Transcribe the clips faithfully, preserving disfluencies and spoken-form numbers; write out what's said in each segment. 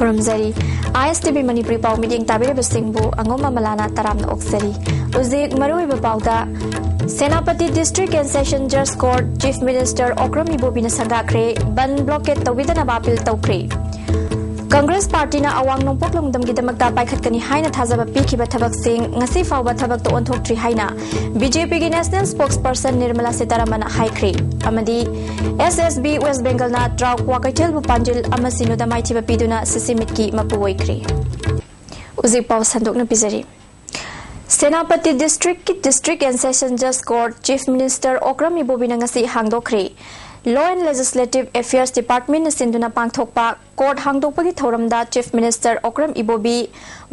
ꯈꯨꯔꯨꯝꯖꯔꯤ꯫ ꯑꯥꯏ ꯑꯦꯁ T V Manipuri ꯄꯥꯎ ꯃꯤꯠꯌꯦꯡ ꯇꯥꯕꯤꯔꯤꯕꯁꯤꯡꯕꯨ ꯑꯉꯣꯝ ꯑꯃꯂꯥꯅ ꯇꯔꯥꯝꯅ ꯑꯣꯛꯆꯔꯤ꯫ ꯍꯧꯖꯤꯛ ꯃꯔꯨꯑꯣꯏꯕ ꯄꯥꯎꯗ, Senapati District and Session Judge Court Chief Minister Okram ꯏꯕꯣꯕꯤꯅ ꯁꯪꯒꯥꯈ꯭ꯔꯦ꯫ ꯕꯟ blockade ꯇꯧꯕꯤꯗꯅꯕ appeal ꯇꯧꯈ꯭ꯔꯦ꯫ ꯀꯪꯒ꯭ꯔꯦꯁ ꯄꯥꯔꯇꯤꯅ ꯑꯋꯥꯡ ꯅꯣꯡꯄꯣꯛ ꯂꯝꯗꯝꯒꯤꯗꯃꯛꯇ ꯄꯥꯏꯈꯠꯀꯅꯤ ꯍꯥꯏꯅ ꯊꯥꯖꯕ ꯄꯤꯈꯤꯕ ꯊꯕꯛꯁꯤꯡ ꯉꯁꯤ ꯐꯥꯎꯕ ꯊꯕꯛꯇ ꯑꯣꯟꯊꯣꯛꯇ꯭ꯔꯤ ꯍꯥꯏꯅ ꯕꯤ ꯖꯦ ꯄꯤꯒꯤ National Spokesperson ꯅꯤꯔꯃꯂꯥ ꯁꯤꯇꯥꯔꯥꯃꯟꯅ ꯍꯥꯏꯈ꯭ꯔꯦ꯫ ꯑꯃꯗꯤ ꯑꯦꯁ ꯑꯦꯁ ꯕꯤ West Bengalꯅ ꯇ꯭ꯔꯥꯎ ꯀ꯭ꯋꯥꯀꯩꯊꯦꯜꯕꯨ ꯄꯥꯟꯖꯤꯜ ꯑꯃ ꯁꯤꯅꯣꯗ ꯃꯥꯏꯊꯤꯕ ꯄꯤꯗꯨꯅ ꯁꯤꯁꯤꯃꯤꯠꯀꯤ ꯃꯄꯨ ꯑꯣꯏꯈ꯭ꯔꯦ꯫ ꯍꯧꯖꯤꯛ ꯄꯥꯎ ꯁꯟꯗꯣꯛꯅ ꯄꯤꯖꯔꯤ꯫ Senapati Districtꯀꯤ District and Session Judge Court Chief Minister Okram ꯏꯕꯣꯕꯤꯅ ꯉꯁꯤ ꯍꯥꯡꯗꯣꯛꯈ꯭ꯔꯦ꯫ Law and Legislative Affairs Departmentꯅ ꯁꯤꯟꯗꯨꯅ ꯄꯥꯡꯊꯣꯛꯄ court ꯍꯥꯡꯗꯣꯛꯄꯒꯤ ꯊꯧꯔꯝꯗ Chief Minister Okram Ibobi,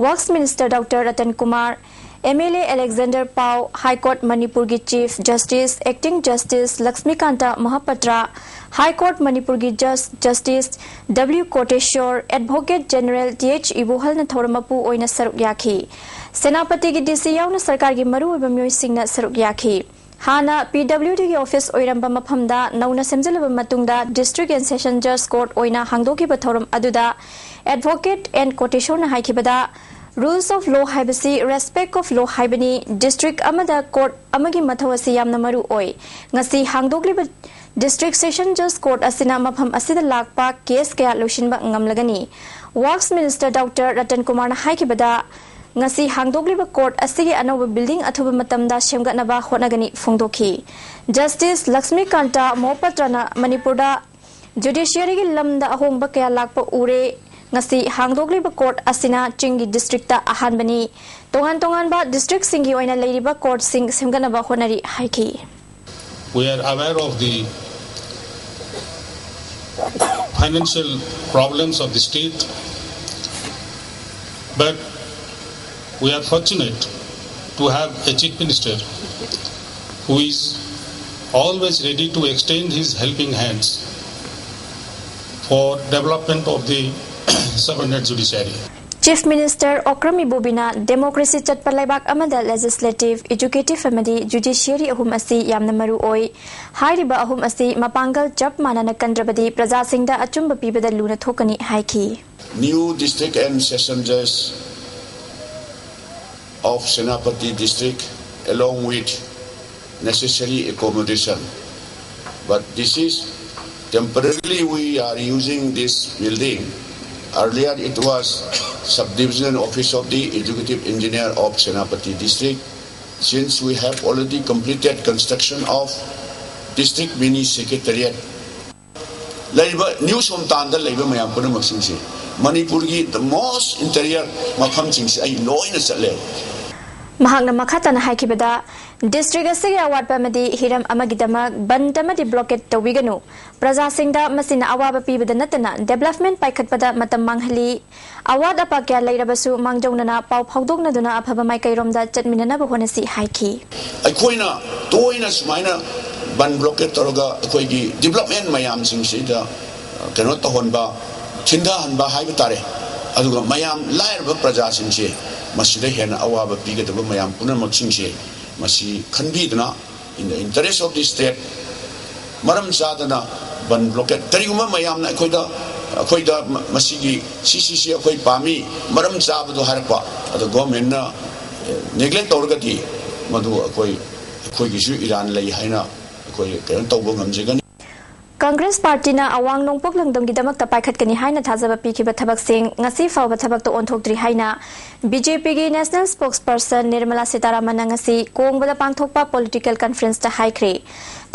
Works Minister Doctor Ratan Kumar, M L A Alexander Pao, High Court ꯃꯅꯤꯄꯨꯔꯒꯤ Chief Justice, Acting Justice Lakshmikant Mohapatra, High Court ꯃꯅꯤꯄꯨꯔꯒꯤ Judge Justice W Koteswar, Advocate General T H ꯏꯕꯣꯍꯜꯅ ꯊꯧꯔꯝ ꯃꯄꯨ ꯑꯣꯏꯅ ꯁꯔꯨꯛ ꯌꯥꯈꯤ꯫ ꯁꯦꯅꯥꯄꯇꯤꯒꯤ ꯗꯤ ꯁꯤ ꯌꯥꯎꯅ ꯁꯔꯀꯥꯔꯒꯤ ꯃꯔꯨꯑꯣꯏꯕ ꯃꯤꯑꯣꯏꯁꯤꯡꯅ ꯁꯔꯨꯛ ꯌꯥꯈꯤ꯫ ꯍꯥꯟꯅ ꯄꯤ ꯗꯕ꯭ꯂꯤꯎ ꯗꯤꯒꯤ office ꯑꯣꯏꯔꯝꯕ ꯃꯐꯝꯗ ꯅꯧꯅ ꯁꯦꯝꯖꯤꯜꯂꯕ ꯃꯇꯨꯡꯗ District and Session Judge Court ꯑꯣꯏꯅ ꯍꯥꯡꯗꯣꯛꯈꯤꯕ ꯊꯧꯔꯝ ꯑꯗꯨꯗ Advocate ꯑꯦꯟ ꯀꯣꯇꯦꯁꯣꯔꯅ ꯍꯥꯏꯈꯤꯕꯗ, Rules of law ꯍꯥꯏꯕꯁꯤ respect of law ꯍꯥꯏꯕꯅꯤ꯫ District ꯑꯃꯗ court ꯑꯃꯒꯤ ꯃꯊꯧ ꯑꯁꯤ ꯌꯥꯝꯅ ꯃꯔꯨ ꯑꯣꯏ꯫ ꯉꯁꯤ ꯍꯥꯡꯗꯣꯛꯂꯤꯕ District Session Judge Court ꯑꯁꯤꯅ ꯃꯐꯝ ꯑꯁꯤꯗ ꯂꯥꯛꯄ case ꯀꯌꯥ ꯂꯣꯏꯁꯤꯟꯕ ꯉꯝꯂꯒꯅꯤ꯫ Works Minister Doctor ꯔꯇꯟ ꯀꯨꯃꯥꯔꯅ ꯍꯥꯏꯈꯤꯕꯗ, ꯉꯁꯤ ꯍꯥꯡꯗꯣꯛꯂꯤꯕ court ꯑꯁꯤꯒꯤ ꯑꯅꯧꯕ building ꯑꯊꯨꯕ ꯃꯇꯝꯗ ꯁꯦꯝꯒꯠꯅꯕ ꯍꯣꯠꯅꯒꯅꯤ ꯐꯣꯡꯗꯣꯛꯈꯤ꯫ Justice ꯂꯛꯁꯃꯤꯀꯥꯟꯇ ꯃꯣꯍꯄꯇ꯭ꯔꯅ ꯃꯅꯤꯄꯨꯔꯗ judiciaryꯒꯤ ꯂꯝꯗ ꯑꯍꯣꯡꯕ ꯀꯌꯥ ꯂꯥꯛꯄ ꯎꯔꯦ꯫ ꯉꯁꯤ ꯍꯥꯡꯗꯣꯛꯂꯤꯕ court ꯑꯁꯤꯅ ꯆꯤꯡꯒꯤ districtꯇ ꯑꯍꯥꯟꯕꯅꯤ꯫ ꯇꯣꯉꯥꯟ ꯇꯣꯉꯥꯟꯕ districtꯁꯤꯡꯒꯤ ꯑꯣꯏꯅ ꯂꯩꯔꯤꯕ courtꯁꯤꯡ ꯁꯦꯝꯒꯠꯅꯕ ꯍꯣꯠꯅꯔꯤ ꯍꯥꯏꯈꯤ꯫ We are aware of the financial problems of the state, but we are fortunate to have a chief minister who is always ready to extend his helping hands for development of the subordinate judiciary. Chief Minister Okram Ibobiꯅ democracy ꯆꯠꯄ ꯂꯩꯕꯥꯛ ꯑꯃꯗ legislative, executive ꯑꯃꯗꯤ judiciary ꯑꯍꯨꯝ ꯑꯁꯤ ꯌꯥꯝꯅ ꯃꯔꯨ ꯑꯣꯏ꯫ ꯍꯥꯏꯔꯤꯕ ꯑꯍꯨꯝ ꯑꯁꯤ ꯃꯄꯥꯡꯒꯜ ꯆꯞ ꯃꯥꯟꯅꯅ ꯀꯟꯗ꯭ꯔꯕꯗꯤ ꯄ꯭ꯔꯖꯥꯁꯤꯡꯗ ꯑꯆꯨꯝꯕ ꯄꯤꯕꯗ ꯂꯨꯅ ꯊꯣꯛꯀꯅꯤ ꯍꯥꯏꯈꯤ꯫ New district and session judge of Senapati district along with necessary accommodation. But this is temporarily we are using this building. Earlier it was subdivisional office of the executive engineer of Senapati district. Since we have already completed construction of district mini secretariat, ꯂꯩꯔꯤꯕ new ꯁꯣꯝꯇꯥꯟꯗ ꯂꯩꯕ ꯃꯌꯥꯝ ꯄꯨꯝꯅꯃꯛꯁꯤꯡꯁꯦ ꯃꯅꯤꯄꯨꯔꯒꯤ the most interior ꯃꯐꯝꯁꯤꯡꯁꯦ ꯑꯩ ꯂꯣꯏꯅ ꯆꯠꯂꯦ꯫ ꯃꯍꯥꯛꯅ ꯃꯈꯥ ꯇꯥꯅ ꯍꯥꯏꯈꯤꯕꯗ, district ꯑꯁꯤꯒꯤ ꯑꯋꯥꯠꯄ ꯑꯃꯗꯤ ꯍꯤꯔꯝ ꯑꯃꯒꯤꯗꯃꯛ ꯕꯟꯗ ꯑꯃꯗꯤ blockade ꯇꯧꯕꯤꯒꯅꯨ꯫ ꯄ꯭ꯔꯖꯥꯁꯤꯡꯗ ꯃꯁꯤꯅ ꯑꯋꯥꯕ ꯄꯤꯕꯗ ꯅꯠꯇꯅ development ꯄꯥꯏꯈꯠꯄꯗ ꯃꯇꯝ ꯃꯥꯡꯍꯜꯂꯤ꯫ ꯑꯋꯥꯠ ꯑꯄꯥ ꯀꯌꯥ ꯂꯩꯔꯕꯁꯨ ꯃꯥꯡꯖꯧꯅꯅ ꯄꯥꯎ ꯐꯥꯎꯗꯣꯛꯅꯗꯨꯅ ꯑꯐꯕ ꯃꯥꯏꯀꯩꯔꯣꯝꯗ ꯆꯠꯃꯤꯟꯅꯅꯕ ꯍꯣꯠꯅꯁꯤ ꯍꯥꯏꯈꯤ꯫ ꯑꯩꯈꯣꯏꯅ ꯇꯣꯏꯅ ꯁꯨꯃꯥꯏꯅ ꯕꯟ blockade ꯇꯧꯔꯒ ꯑꯩꯈꯣꯏꯒꯤ development ꯃꯌꯥꯝꯁꯤꯡꯁꯤꯗ ꯀꯩꯅꯣ ꯇꯧꯍꯟꯕ, ꯊꯤꯟꯊꯍꯟꯕ ꯍꯥꯏꯕ ꯇꯥꯔꯦ꯫ ꯑꯗꯨꯒ ꯃꯌꯥꯝ ꯂꯥꯏꯔꯕ ꯄ꯭ꯔꯖꯥꯁꯤꯡꯁꯦ ꯃꯁꯤꯗ ꯍꯦꯟꯅ ꯑꯋꯥꯕ ꯄꯤꯒꯗꯕ ꯃꯌꯥꯝ ꯄꯨꯝꯅꯃꯛꯁꯤꯡꯁꯦ ꯃꯁꯤ ꯈꯟꯕꯤꯗꯨꯅ in the interest of the state ꯃꯔꯝ ꯆꯥꯗꯅ ꯕꯟ blockade ꯀꯔꯤꯒꯨꯝꯕ ꯃꯌꯥꯝꯅ ꯑꯩꯈꯣꯏꯗ ꯑꯩꯈꯣꯏꯗ ꯃꯁꯤꯒꯤ ꯁꯤ ꯁꯤ ꯁꯤ ꯑꯩꯈꯣꯏ ꯄꯥꯝꯃꯤ, ꯃꯔꯝ ꯆꯥꯕꯗꯣ ꯍꯥꯏꯔꯛꯄ, ꯑꯗꯣ governmentꯅ neglect ꯇꯧꯔꯒꯗꯤ ꯃꯗꯨ ꯑꯩꯈꯣꯏ ꯑꯩꯈꯣꯏꯒꯤꯁꯨ ꯏꯔꯥꯟ ꯂꯩ ꯍꯥꯏꯅ ꯑꯩꯈꯣꯏ ꯀꯩꯅꯣ ꯇꯧꯕ ꯉꯝꯖꯒꯅꯤ꯫ Congress Partyꯅ ꯑꯋꯥꯡ ꯅꯣꯡꯄꯣꯛ ꯂꯝꯗꯝꯒꯤꯗꯃꯛꯇ ꯄꯥꯏꯈꯠꯀꯅꯤ ꯍꯥꯏꯅ ꯊꯥꯖꯕ ꯄꯤꯈꯤꯕ ꯊꯕꯛꯁꯤꯡ ꯉꯁꯤ ꯐꯥꯎꯕ ꯊꯕꯛꯇ ꯑꯣꯟꯊꯣꯛꯇ꯭ꯔꯤ ꯍꯥꯏꯅ BJPꯒꯤ National Spokesperson Nirmala Sitharamanꯅ ꯉꯁꯤ ꯀꯣꯡꯕꯗ ꯄꯥꯡꯊꯣꯛꯄ political conferenceꯇ ꯍꯥꯏꯈ꯭ꯔꯦ꯫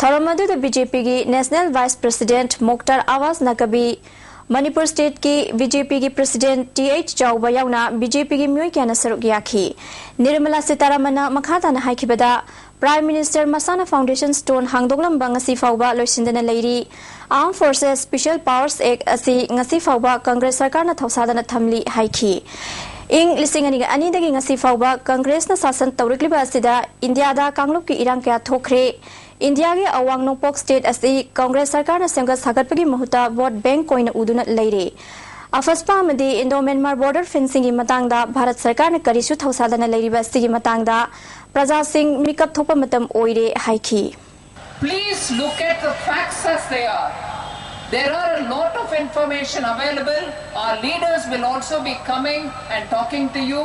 ꯊꯧꯔꯝ ꯑꯗꯨꯗ BJPꯒꯤ National Vice President Mukhtar Abbas Naqvi, Manipur stateꯀꯤ BJPꯒꯤ President Th ꯆꯥꯎꯕ ꯌꯥꯎꯅ BJPꯒꯤ ꯃꯤꯑꯣꯏ ꯀꯌꯥꯅ ꯁꯔꯨꯛ ꯌꯥꯈꯤ꯫ ꯅꯤꯔꯃꯂꯥ ꯁꯤꯇꯥꯔꯥꯃꯟꯅ ꯃꯈꯥ ꯇꯥꯅ ꯍꯥꯏꯈꯤꯕꯗ, Prime Minister ꯃꯁꯥꯅ foundation stone ꯍꯥꯡꯗꯣꯛꯂꯝꯕ ꯉꯁꯤ ꯐꯥꯎꯕ ꯂꯣꯏꯁꯤꯟꯗꯅ ꯂꯩꯔꯤ꯫ Armed Forces Special Powers Act ꯑꯁꯤ ꯉꯁꯤ ꯐꯥꯎꯕ Congress ꯁꯔꯀꯥꯔꯅ ꯊꯧꯁꯥꯗꯅ ꯊꯝꯂꯤ ꯍꯥꯏꯈꯤ꯫ ꯏꯪ ꯂꯤꯁꯤꯡ ꯑꯅꯤꯒ ꯑꯅꯤꯗꯒꯤ ꯉꯁꯤ ꯐꯥꯎꯕ Congressꯅ ꯁꯥꯁꯟ ꯇꯧꯔꯛꯂꯤꯕ ꯑꯁꯤꯗ ꯏꯟꯗꯤꯌꯥꯗ ꯀꯥꯡꯂꯨꯞꯀꯤ ꯏꯔꯥꯡ ꯀꯌꯥ ꯊꯣꯛꯈ꯭ꯔꯦ꯫ ꯏꯟꯗꯤꯌꯥꯒꯤ ꯑꯋꯥꯡ ꯅꯣꯡꯄꯣꯛ state ꯑꯁꯤ Congress ꯁꯔꯀꯥꯔꯅ ꯁꯦꯝꯒꯠ ꯁꯥꯒꯠꯄꯒꯤ ꯃꯍꯨꯠꯇ vote bank ꯑꯣꯏꯅ ꯎꯗꯨꯅ ꯂꯩꯔꯦ꯫ ꯑꯐꯁꯄꯥ ꯑꯃꯗꯤ ꯏꯟꯗꯣ ꯃ꯭ꯌꯥꯟꯃꯥꯔ ꯕꯣꯔꯗꯔ ꯐꯦꯟꯁꯤꯡꯒꯤ ꯃꯇꯥꯡꯗ ꯚꯥꯔꯠ ꯁꯔꯀꯥꯔꯅ ꯀꯔꯤꯁꯨ ꯊꯧꯁꯥꯗꯅ ꯂꯩꯔꯤꯕ ꯑꯁꯤꯒꯤ ꯃꯇꯥꯡꯗ ꯄ꯭ꯔꯖꯥꯁꯤꯡ ꯃꯤꯀꯞ ꯊꯣꯛꯄ ꯃꯇꯝ ꯑꯣꯏꯔꯦ ꯍꯥꯏꯈꯤ꯫ Please look at the facts as they are. There are a lot of information available. Our leaders will also be coming and talking to you.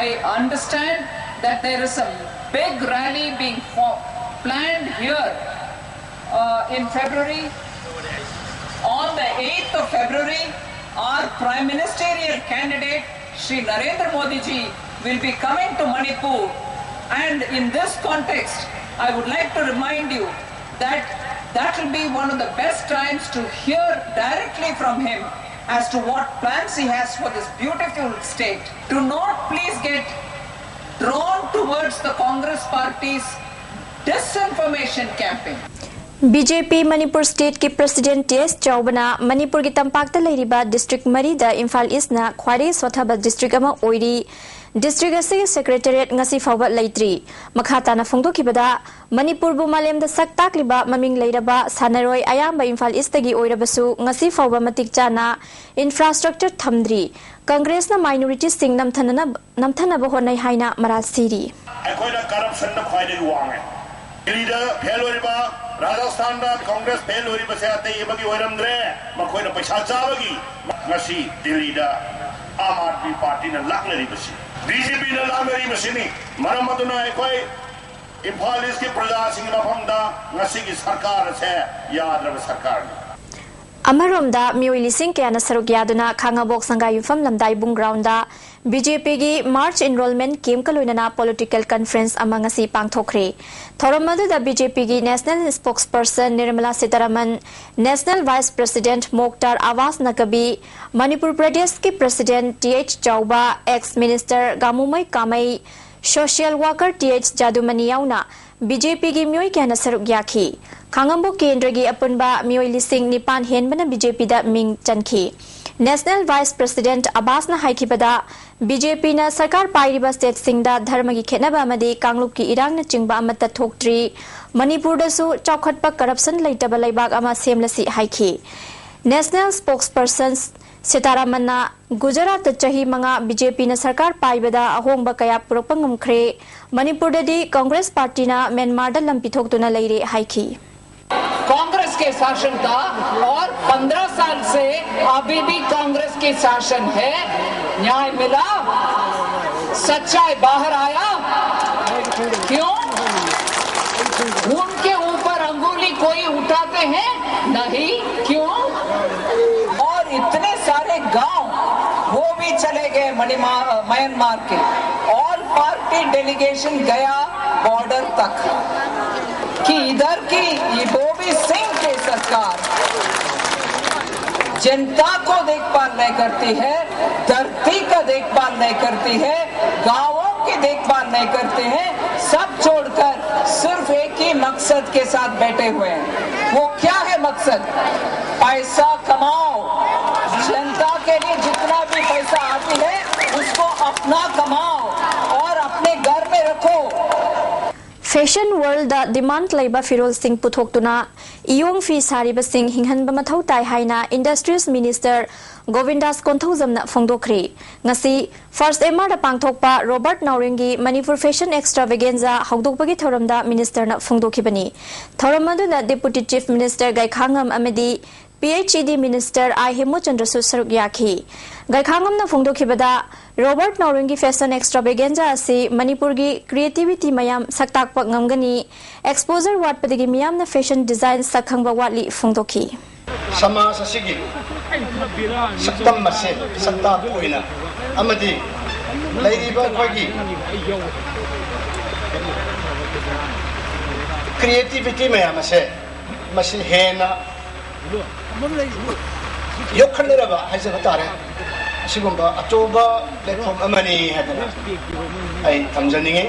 I understand that there is a big rally being fo- planned here uh, in February. On the eighth of February, our Prime Ministerial candidate Shri Narendra Modi ji will be coming to Manipur, and in this context, I would like to remind you that that will be one of the best times to hear directly from him as to what plans he has for this beautiful state. Do not please get drawn towards the Congress party's disinformation campaign. B J P Manipur ꯁ꯭ꯇꯦꯠꯀꯤ president T ꯑꯦꯁ ꯆꯥꯎꯕꯅ ꯃꯅꯤꯄꯨꯔꯒꯤ ꯇꯝꯄꯥꯛꯇ ꯂꯩꯔꯤꯕ district ꯃꯔꯤꯗ ꯏꯝꯐꯥꯜ ꯏꯁꯅ ꯈ꯭ꯋꯥꯏꯗꯒꯤ ꯁꯣꯠꯊꯕ district ꯑꯃ ꯑꯣꯏꯔꯤ꯫ District ꯑꯁꯤꯒꯤ secretariat ꯉꯁꯤ ꯐꯥꯎꯕ ꯂꯩꯇ꯭ꯔꯤ꯫ ꯃꯈꯥ ꯇꯥꯅ ꯐꯣꯡꯗꯣꯛꯈꯤꯕꯗ, ꯃꯅꯤꯄꯨꯔꯕꯨ ꯃꯥꯂꯦꯝꯗ ꯁꯛ ꯇꯥꯛꯂꯤꯕ ꯃꯃꯤꯡ ꯂꯩꯔꯕ ꯁꯥꯟꯅꯔꯣꯏ ꯑꯌꯥꯝꯕ ꯏꯝꯐꯥꯜ ꯏꯁꯇꯒꯤ ꯑꯣꯏꯔꯕꯁꯨ ꯉꯁꯤ ꯐꯥꯎꯕ ꯃꯇꯤꯛ ꯆꯥꯅ ꯏꯟꯐ꯭ꯔꯥꯁ꯭ꯇ꯭ꯔꯛꯆꯔ ꯊꯝꯗ꯭ꯔꯤ꯫ ꯀꯪꯒ꯭ꯔꯦꯁꯅ ꯃꯥꯏꯅꯣꯔꯤꯇꯤꯁꯤꯡ ꯅꯝꯊꯅꯅ-, ꯅꯝꯊꯅꯕ ꯍꯣꯠꯅꯩ ꯍꯥꯏꯅ ꯃꯔꯥꯜ ꯁꯤꯔꯤ꯫ ꯑꯩꯈꯣꯏꯅ ꯀꯔꯞꯁꯟꯗ ꯈ꯭ꯋꯥꯏꯗꯒꯤ ꯋꯥꯡꯉꯦ꯫ ꯗꯤꯜꯂꯤꯗ ꯐꯦꯜ ꯑꯣꯏꯔꯤꯕ, ꯔꯥꯖꯁꯊꯥꯟꯗ ꯀꯪꯒ꯭ꯔꯦꯁ ꯐꯦꯜ ꯑꯣꯏꯔꯤꯕꯁꯦ ꯑꯇꯩ ꯑꯃꯒꯤ ꯑꯣꯏꯔꯝꯗ꯭ꯔꯦ, ꯃꯈꯣꯏꯅ ꯄꯩꯁꯥ ꯆꯥꯕꯒꯤ꯫ ꯉꯁꯤ ꯗꯤꯜꯂꯤꯗ ꯑꯥꯝ ꯑꯥꯗꯃꯤ ꯄꯥꯔꯇꯤꯅ ꯂꯥꯛꯅꯔꯤꯕꯁꯤ, ꯕꯤ ꯖꯦ ꯄꯤꯅ ꯂꯥꯛꯅꯔꯤꯕꯁꯤꯅꯤ꯫ ꯃꯔꯝ ꯑꯗꯨꯅ ꯑꯩꯈꯣꯏ ꯏꯝꯐꯥꯜ ꯏꯁꯀꯤ ꯄ꯭ꯔꯖꯥꯁꯤꯡꯒꯤ ꯃꯐꯝꯗ ꯉꯁꯤꯒꯤ ꯁꯔꯀꯥꯔ ꯑꯁꯦ ꯌꯥꯗ꯭ꯔꯕ ꯁꯔꯀꯥꯔꯅꯤ꯫ ꯑꯃꯔꯣꯝꯗ, ꯃꯤꯑꯣꯏ ꯂꯤꯁꯤꯡ ꯀꯌꯥꯅ ꯁꯔꯨꯛ ꯌꯥꯗꯨꯅ ꯈꯥꯉꯕꯣꯛ Sangaiyumpham Lamdaibung ground B J ꯄꯤꯒꯤ ꯃꯥꯔꯆ ꯏꯟꯔꯣꯜꯃꯦꯟꯠ ꯀꯦꯝꯞꯀ ꯂꯣꯏꯅꯅ ꯄꯣꯂꯤꯇꯤꯀꯦꯜ ꯀꯟꯐ꯭ꯔꯦꯟꯁ ꯑꯃ ꯉꯁꯤ ꯄꯥꯡꯊꯣꯛꯈ꯭ꯔꯦ꯫ ꯊꯧꯔꯝ ꯑꯗꯨꯗ ꯕꯤ ꯖꯦ ꯄꯤꯒꯤ national spokesperson Nirmala Sitharaman, national vice president Mukhtar Abbas Naqvi, Manipur ꯄ꯭ꯔꯗꯦꯁꯀꯤ president T H Chaoba, ex minister Gaimumei Kamei, social worker T H ꯖꯥꯗꯨꯃꯅꯤ ꯌꯥꯎꯅ ꯕꯤ ꯖꯦ ꯄꯤꯒꯤ ꯃꯤꯑꯣꯏ ꯀꯌꯥꯅ ꯁꯔꯨꯛ ꯌꯥꯈꯤ꯫ ꯈꯥꯉꯕꯣꯛ ꯀꯦꯟꯗ꯭ꯔꯒꯤ ꯑꯄꯨꯟꯕ ꯃꯤꯑꯣꯏ ꯂꯤꯁꯤꯡ ꯅꯤꯄꯥꯟ ꯍꯦꯟꯕꯅ ꯕꯤ ꯖꯦ ꯄꯤꯗ ꯃꯤꯡ ꯆꯟꯈꯤ꯫ ꯅꯦꯁꯅꯦꯜ ꯚꯥꯏꯁ ꯄ꯭ꯔꯁꯤꯗꯦꯟꯠ ꯑꯕꯥꯁꯅ ꯍꯥꯏꯈꯤꯕꯗ, ꯕꯤ ꯖꯦ ꯄꯤꯅ ꯁꯔꯀꯥꯔ ꯄꯥꯏꯔꯤꯕ ꯁ꯭ꯇꯦꯠꯁꯤꯡꯗ ꯙꯔꯃꯒꯤ ꯈꯦꯠꯅꯕ ꯑꯃꯗꯤ ꯀꯥꯡꯂꯨꯞꯀꯤ ꯏꯔꯥꯡꯅꯆꯤꯡꯕ ꯑꯃꯠꯇ ꯊꯣꯛꯇ꯭ꯔꯤ꯫ ꯃꯅꯤꯄꯨꯔꯗꯁꯨ ꯆꯥꯎꯈꯠꯄ ꯀꯔꯞꯁꯟ ꯂꯩꯇꯕ ꯂꯩꯕꯥꯛ ꯑꯃ ꯁꯦꯝꯂꯁꯤ ꯍꯥꯏꯈꯤ꯫ ꯅꯦꯁꯅꯦꯜ ꯁ꯭ꯄꯣꯛꯁꯄꯔꯁꯟ ꯁꯤꯇꯥꯔꯥꯃꯟꯅ ꯒꯨꯖꯔꯥꯠꯇ ꯆꯍꯤ ꯃꯉꯥ ꯕꯤ ꯖꯦ ꯄꯤꯅ ꯁꯔꯀꯥꯔ ꯄꯥꯏꯕꯗ ꯑꯍꯣꯡꯕ ꯀꯌꯥ ꯄꯨꯔꯛꯄ ꯉꯝꯈ꯭ꯔꯦ, ꯃꯅꯤꯄꯨꯔꯗꯗꯤ ꯀꯪꯒ꯭ꯔꯦꯁ ꯄꯥꯔꯇꯤꯅ ꯃ꯭ꯌꯥꯟꯃꯥꯔꯗ ꯂꯝ ꯄꯤꯊꯣꯛꯇꯨꯅ ꯂꯩꯔꯦ ꯍꯥꯏꯈꯤ꯫ कांग्रेस के शासन था और पन्द्रह साल से अभी भी कांग्रेस के शासन है। न्याय मिला, सच्चाई बाहर आया। क्यों उनके ऊपर अंगुली कोई उठाते हैं? नहीं। क्यों? और इतने सारे गांव वो भी चले गए मणिमा- म्यांमार के। ऑल पार्टी डेलीगेशन गया बॉर्डर तक कि इधर की इबोबी सिंह की सरकार जनता को देखभाल नहीं करती है, धरती का देखभाल नहीं करती है, गांवों की देखभाल नहीं करते हैं। सब छोड़कर सिर्फ एक ही मकसद के साथ बैठे हुए हैं। वो क्या है मकसद? पैसा कमाओ। जनता के लिए जितना भी पैसा आती है, उसको अपना कमाओ और अपने घर में रखो। Fashion World ꯗ demand ꯂꯩꯕ ꯐꯤꯔꯣꯜꯁꯤꯡ ꯄꯨꯊꯣꯛꯇꯨꯅ ꯏꯌꯣꯡ ꯐꯤ ꯁꯥꯔꯤꯕꯁꯤꯡ ꯍꯤꯡꯍꯟꯕ ꯃꯊꯧ ꯇꯥꯏ ꯍꯥꯏꯅ Industries Minister ꯒꯣꯕꯤꯟꯗꯥꯁ ꯀꯣꯟꯊꯧꯖꯝꯅ ꯐꯣꯡꯗꯣꯛꯈ꯭ꯔꯦ꯫ ꯉꯁꯤ First M R ꯗ ꯄꯥꯡꯊꯣꯛꯄ ꯔꯣꯕꯥꯔꯠ ꯅꯥꯎꯔꯦꯝꯒꯤ ꯃꯅꯤꯄꯨꯔ Fashion Extravaganza ꯍꯧꯗꯣꯛꯄꯒꯤ ꯊꯧꯔꯝꯗ ministerꯅ ꯐꯣꯡꯗꯣꯛꯈꯤꯕꯅꯤ꯫ ꯊꯧꯔꯝ ꯑꯗꯨꯗ Deputy Chief Minister ꯒꯥꯏꯈꯥꯉꯝ ꯑꯃꯗꯤ P H E D Minister I ꯍꯦꯃꯨꯆꯟꯗ꯭ꯔꯁꯨ ꯁꯔꯨꯛ ꯌꯥꯈꯤ꯫ ꯒꯥꯏꯈꯥꯉꯝꯅ ꯐꯣꯡꯗꯣꯛꯈꯤꯕꯗ, ꯔꯣꯕꯥꯔꯠ ꯅꯥꯎꯔꯦꯝꯒꯤ Fashion Extravaganza ꯑꯁꯤ ꯃꯅꯤꯄꯨꯔꯒꯤ creativity ꯃꯌꯥꯝ ꯁꯛꯇꯥꯛꯄ ꯉꯝꯒꯅꯤ, exposure ꯋꯥꯠꯄꯗꯒꯤ ꯃꯤꯌꯥꯝꯅ fashion design ꯁꯛꯈꯪꯕ ꯋꯥꯠꯂꯤ ꯐꯣꯡꯗꯣꯛꯈꯤ꯫ ꯁꯃꯥꯖ ꯑꯁꯤꯒꯤ ꯁꯛꯇꯝ ꯑꯁꯦ ꯁꯛꯇꯥꯛꯄ ꯑꯣꯏꯅ ꯑꯃꯗꯤ ꯂꯩꯔꯤꯕ ꯑꯩꯈꯣꯏꯒꯤ creativity ꯃꯌꯥꯝ ꯑꯁꯦ ꯃꯁꯤ ꯍꯦꯟꯅ ꯌꯣꯛꯈꯠꯅꯔꯕ ꯍꯥꯏꯖꯕ ꯇꯥꯔꯦ꯫ ꯑꯁꯤꯒꯨꯝꯕ ꯑꯆꯧꯕ platform ꯑꯃꯅꯤ ꯍꯥꯏꯗꯅ ꯑꯩ ꯊꯝꯖꯅꯤꯡꯉꯤ꯫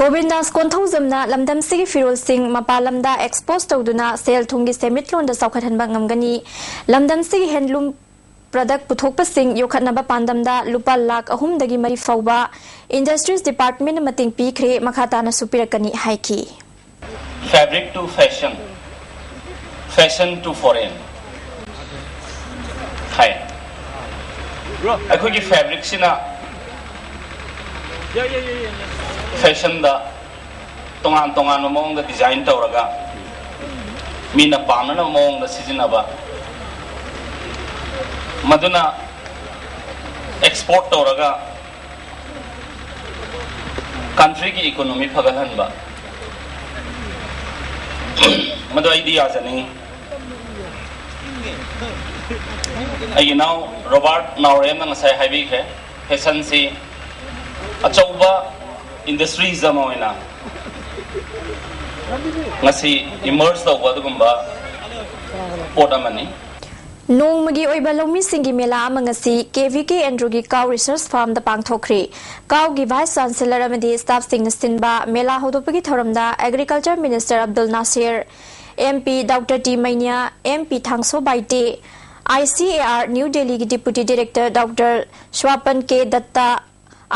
ꯒꯣꯕꯤꯟꯗꯥꯁ ꯀꯣꯟꯊꯧꯖꯝꯅ ꯂꯝꯗꯝꯁꯤꯒꯤ ꯐꯤꯔꯣꯜꯁꯤꯡ ꯃꯄꯥꯟ ꯂꯝꯗ expose ꯇꯧꯗꯨꯅ ꯁꯦꯜ ꯊꯨꯝꯒꯤ ꯁꯦꯟꯃꯤꯠꯂꯣꯟꯗ ꯆꯥꯎꯈꯠꯍꯟꯕ ꯉꯝꯒꯅꯤ꯫ ꯂꯝꯗꯝꯁꯤꯒꯤ handloom product ꯄꯨꯊꯣꯛꯄꯁꯤꯡ ꯌꯣꯛꯈꯠꯅꯕ ꯄꯥꯟꯗꯝꯗ ꯂꯨꯄꯥ ꯂꯥꯈ ꯑꯍꯨꯝꯗꯒꯤ ꯃꯔꯤ ꯐꯥꯎꯕ Industries Department ꯅ ꯃꯇꯦꯡ ꯄꯤꯈ꯭ꯔꯦ, ꯃꯈꯥ ꯇꯥꯅꯁꯨ ꯄꯤꯔꯛꯀꯅꯤ ꯍꯥꯏꯈꯤ꯫ Fabric to fashion, fashion to foreign ꯍꯥꯏ꯫ ꯑꯩꯈꯣꯏꯒꯤ ꯐꯦꯕ꯭ꯔꯤꯛꯁꯤꯅ ꯐꯦꯁꯟꯗ ꯇꯣꯉꯥꯟ ꯇꯣꯉꯥꯟꯕ ꯃꯑꯣꯡꯗ ꯗꯤꯖꯥꯏꯟ ꯇꯧꯔꯒ ꯃꯤꯅ ꯄꯥꯝꯅꯅꯕ ꯃꯑꯣꯡꯗ ꯁꯤꯖꯤꯟꯅꯕ, ꯃꯗꯨꯅ ꯑꯦꯛꯁꯄꯣꯔꯠ ꯇꯧꯔꯒ ꯀꯟꯇ꯭ꯔꯤꯒꯤ ꯏꯀꯣꯅꯣꯃꯤ ꯐꯒꯠꯍꯟꯕ, ꯃꯗꯨ ꯑꯩꯗꯤ ꯌꯥꯖꯅꯤꯡꯉꯤ꯫ ꯑꯩꯒꯤ ꯏꯅꯥꯎ ꯔꯣꯕꯥꯔꯠ ꯅꯥꯎꯔꯦꯝꯅ ꯉꯁꯥꯏ ꯍꯥꯏꯕꯤꯈ꯭ꯔꯦ, ꯐꯦꯁꯟꯁꯤ ꯑꯆꯧꯕ ꯏꯟꯗꯁꯇ꯭ꯔꯤꯁ ꯑꯃ ꯑꯣꯏꯅ ꯉꯁꯤ ꯏꯃꯔꯖ ꯇꯧꯕ ꯑꯗꯨꯒꯨꯝꯕ ꯄꯣꯠ ꯑꯃꯅꯤ꯫ ꯅꯣꯡꯃꯒꯤ ꯑꯣꯏꯕ ꯂꯧꯃꯤꯁꯤꯡꯒꯤ ꯃꯦꯂꯥ ꯑꯃ ꯉꯁꯤ ꯀꯦ ꯚꯤ ꯀꯦ ꯑꯦꯟꯗ꯭ꯔꯨꯒꯤ ꯀꯥꯎ ꯔꯤꯁꯔꯁ ꯐꯥꯔꯝꯗ ꯄꯥꯡꯊꯣꯛꯈ꯭ꯔꯤ꯫ ꯀꯥꯎꯒꯤ ꯚꯥꯏꯁ ꯆꯥꯟꯁꯦꯂꯔ ꯑꯃꯗꯤ ꯁ꯭ꯇꯥꯐꯁꯤꯡꯅ ꯁꯤꯟꯕ ꯃꯦꯂꯥ ꯍꯧꯗꯣꯛꯄꯒꯤ ꯊꯧꯔꯝꯗ agriculture minister Abdul Nasir, M P doctor T Meinya, M P Thangso Baite, I C A R new ꯗꯦꯜꯂꯤꯒꯤ deputy director doctor Swapan K Datta,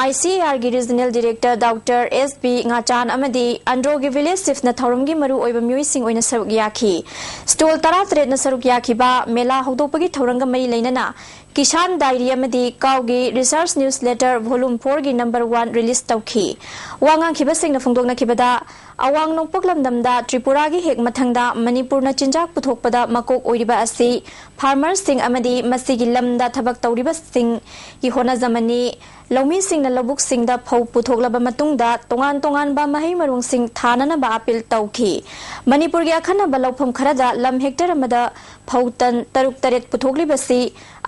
I C A ꯑꯥꯔꯒꯤ regional director doctor S B Ngachan ꯑꯃꯗꯤ ꯑꯟꯗ꯭ꯔꯣꯒꯤ ꯚꯤꯂꯦꯖ ꯆꯤꯐꯅ ꯊꯧꯔꯝꯒꯤ ꯃꯔꯨ ꯑꯣꯏꯕ ꯃꯤꯑꯣꯏꯁꯤꯡ ꯑꯣꯏꯅ ꯁꯔꯨꯛ ꯌꯥꯈꯤ꯫ ꯁ꯭ꯇꯣꯜ ꯇꯔꯥꯇꯔꯦꯠꯅ ꯁꯔꯨꯛ ꯌꯥꯈꯤꯕ ꯃꯦꯂꯥ ꯍꯧꯗꯣꯛꯄꯒꯤ ꯊꯧꯔꯝꯒ ꯃꯔꯤ ꯂꯩꯅꯅ ꯀꯤꯁꯥꯟ ꯗꯥꯏꯔꯤ ꯑꯃꯗꯤ ꯀꯥꯎꯒꯤ ꯔꯤꯁꯔꯁ ꯅ꯭ꯌꯨꯁ ꯂꯦꯇꯔ ꯚꯣꯂꯨꯝ ꯐꯣꯔꯒꯤ ꯅꯝꯕꯔ ꯋꯥꯟ ꯔꯤꯂꯤꯖ ꯇꯧꯈꯤ꯫ ꯋꯥ ꯉꯥꯡꯈꯤꯕꯁꯤꯡꯅ ꯐꯣꯡꯗꯣꯛꯅꯈꯤꯕꯗ, ꯑꯋꯥꯡ ꯅꯣꯡꯄꯣꯛ ꯂꯝꯗꯝꯗ ꯇ꯭ꯔꯤꯄꯨꯔꯥꯒꯤ ꯍꯦꯛ ꯃꯊꯪꯗ ꯃꯅꯤꯄꯨꯔꯅ ꯆꯤꯟꯖꯥꯛ ꯄꯨꯊꯣꯛꯄꯗ ꯃꯀꯣꯛ ꯑꯣꯏꯔꯤꯕ ꯑꯁꯤ ꯐꯥꯔꯃꯔꯁꯤꯡ ꯑꯃꯗꯤ ꯃꯁꯤꯒꯤ ꯂꯝꯗ ꯊꯕꯛ ꯇꯧꯔꯤꯕꯁꯤꯡꯒꯤ ꯍꯣꯠꯅꯖꯃꯟꯅꯤ꯫ ꯂꯧꯃꯤꯁꯤꯡꯅ ꯂꯧꯕꯨꯛꯁꯤꯡꯗ ꯐꯧ ꯄꯨꯊꯣꯛꯂꯕ ꯃꯇꯨꯡꯗ ꯇꯣꯉꯥꯟ ꯇꯣꯉꯥꯟꯕ ꯃꯍꯩ ꯃꯔꯣꯡꯁꯤꯡ ꯊꯥꯅꯅꯕ ꯑꯥꯄꯤꯜ ꯇꯧꯈꯤ꯫ ꯃꯅꯤꯄꯨꯔꯒꯤ ꯑꯈꯟꯅꯕ ꯂꯧꯐꯝ ꯈꯔꯗ ꯂꯝ ꯍꯦꯛꯇꯔ ꯑꯃꯗ ꯐꯧ ꯇꯟ ꯇꯔꯨꯛ ꯇꯔꯦꯠ ꯄꯨꯊꯣꯛꯂꯤꯕꯁꯤ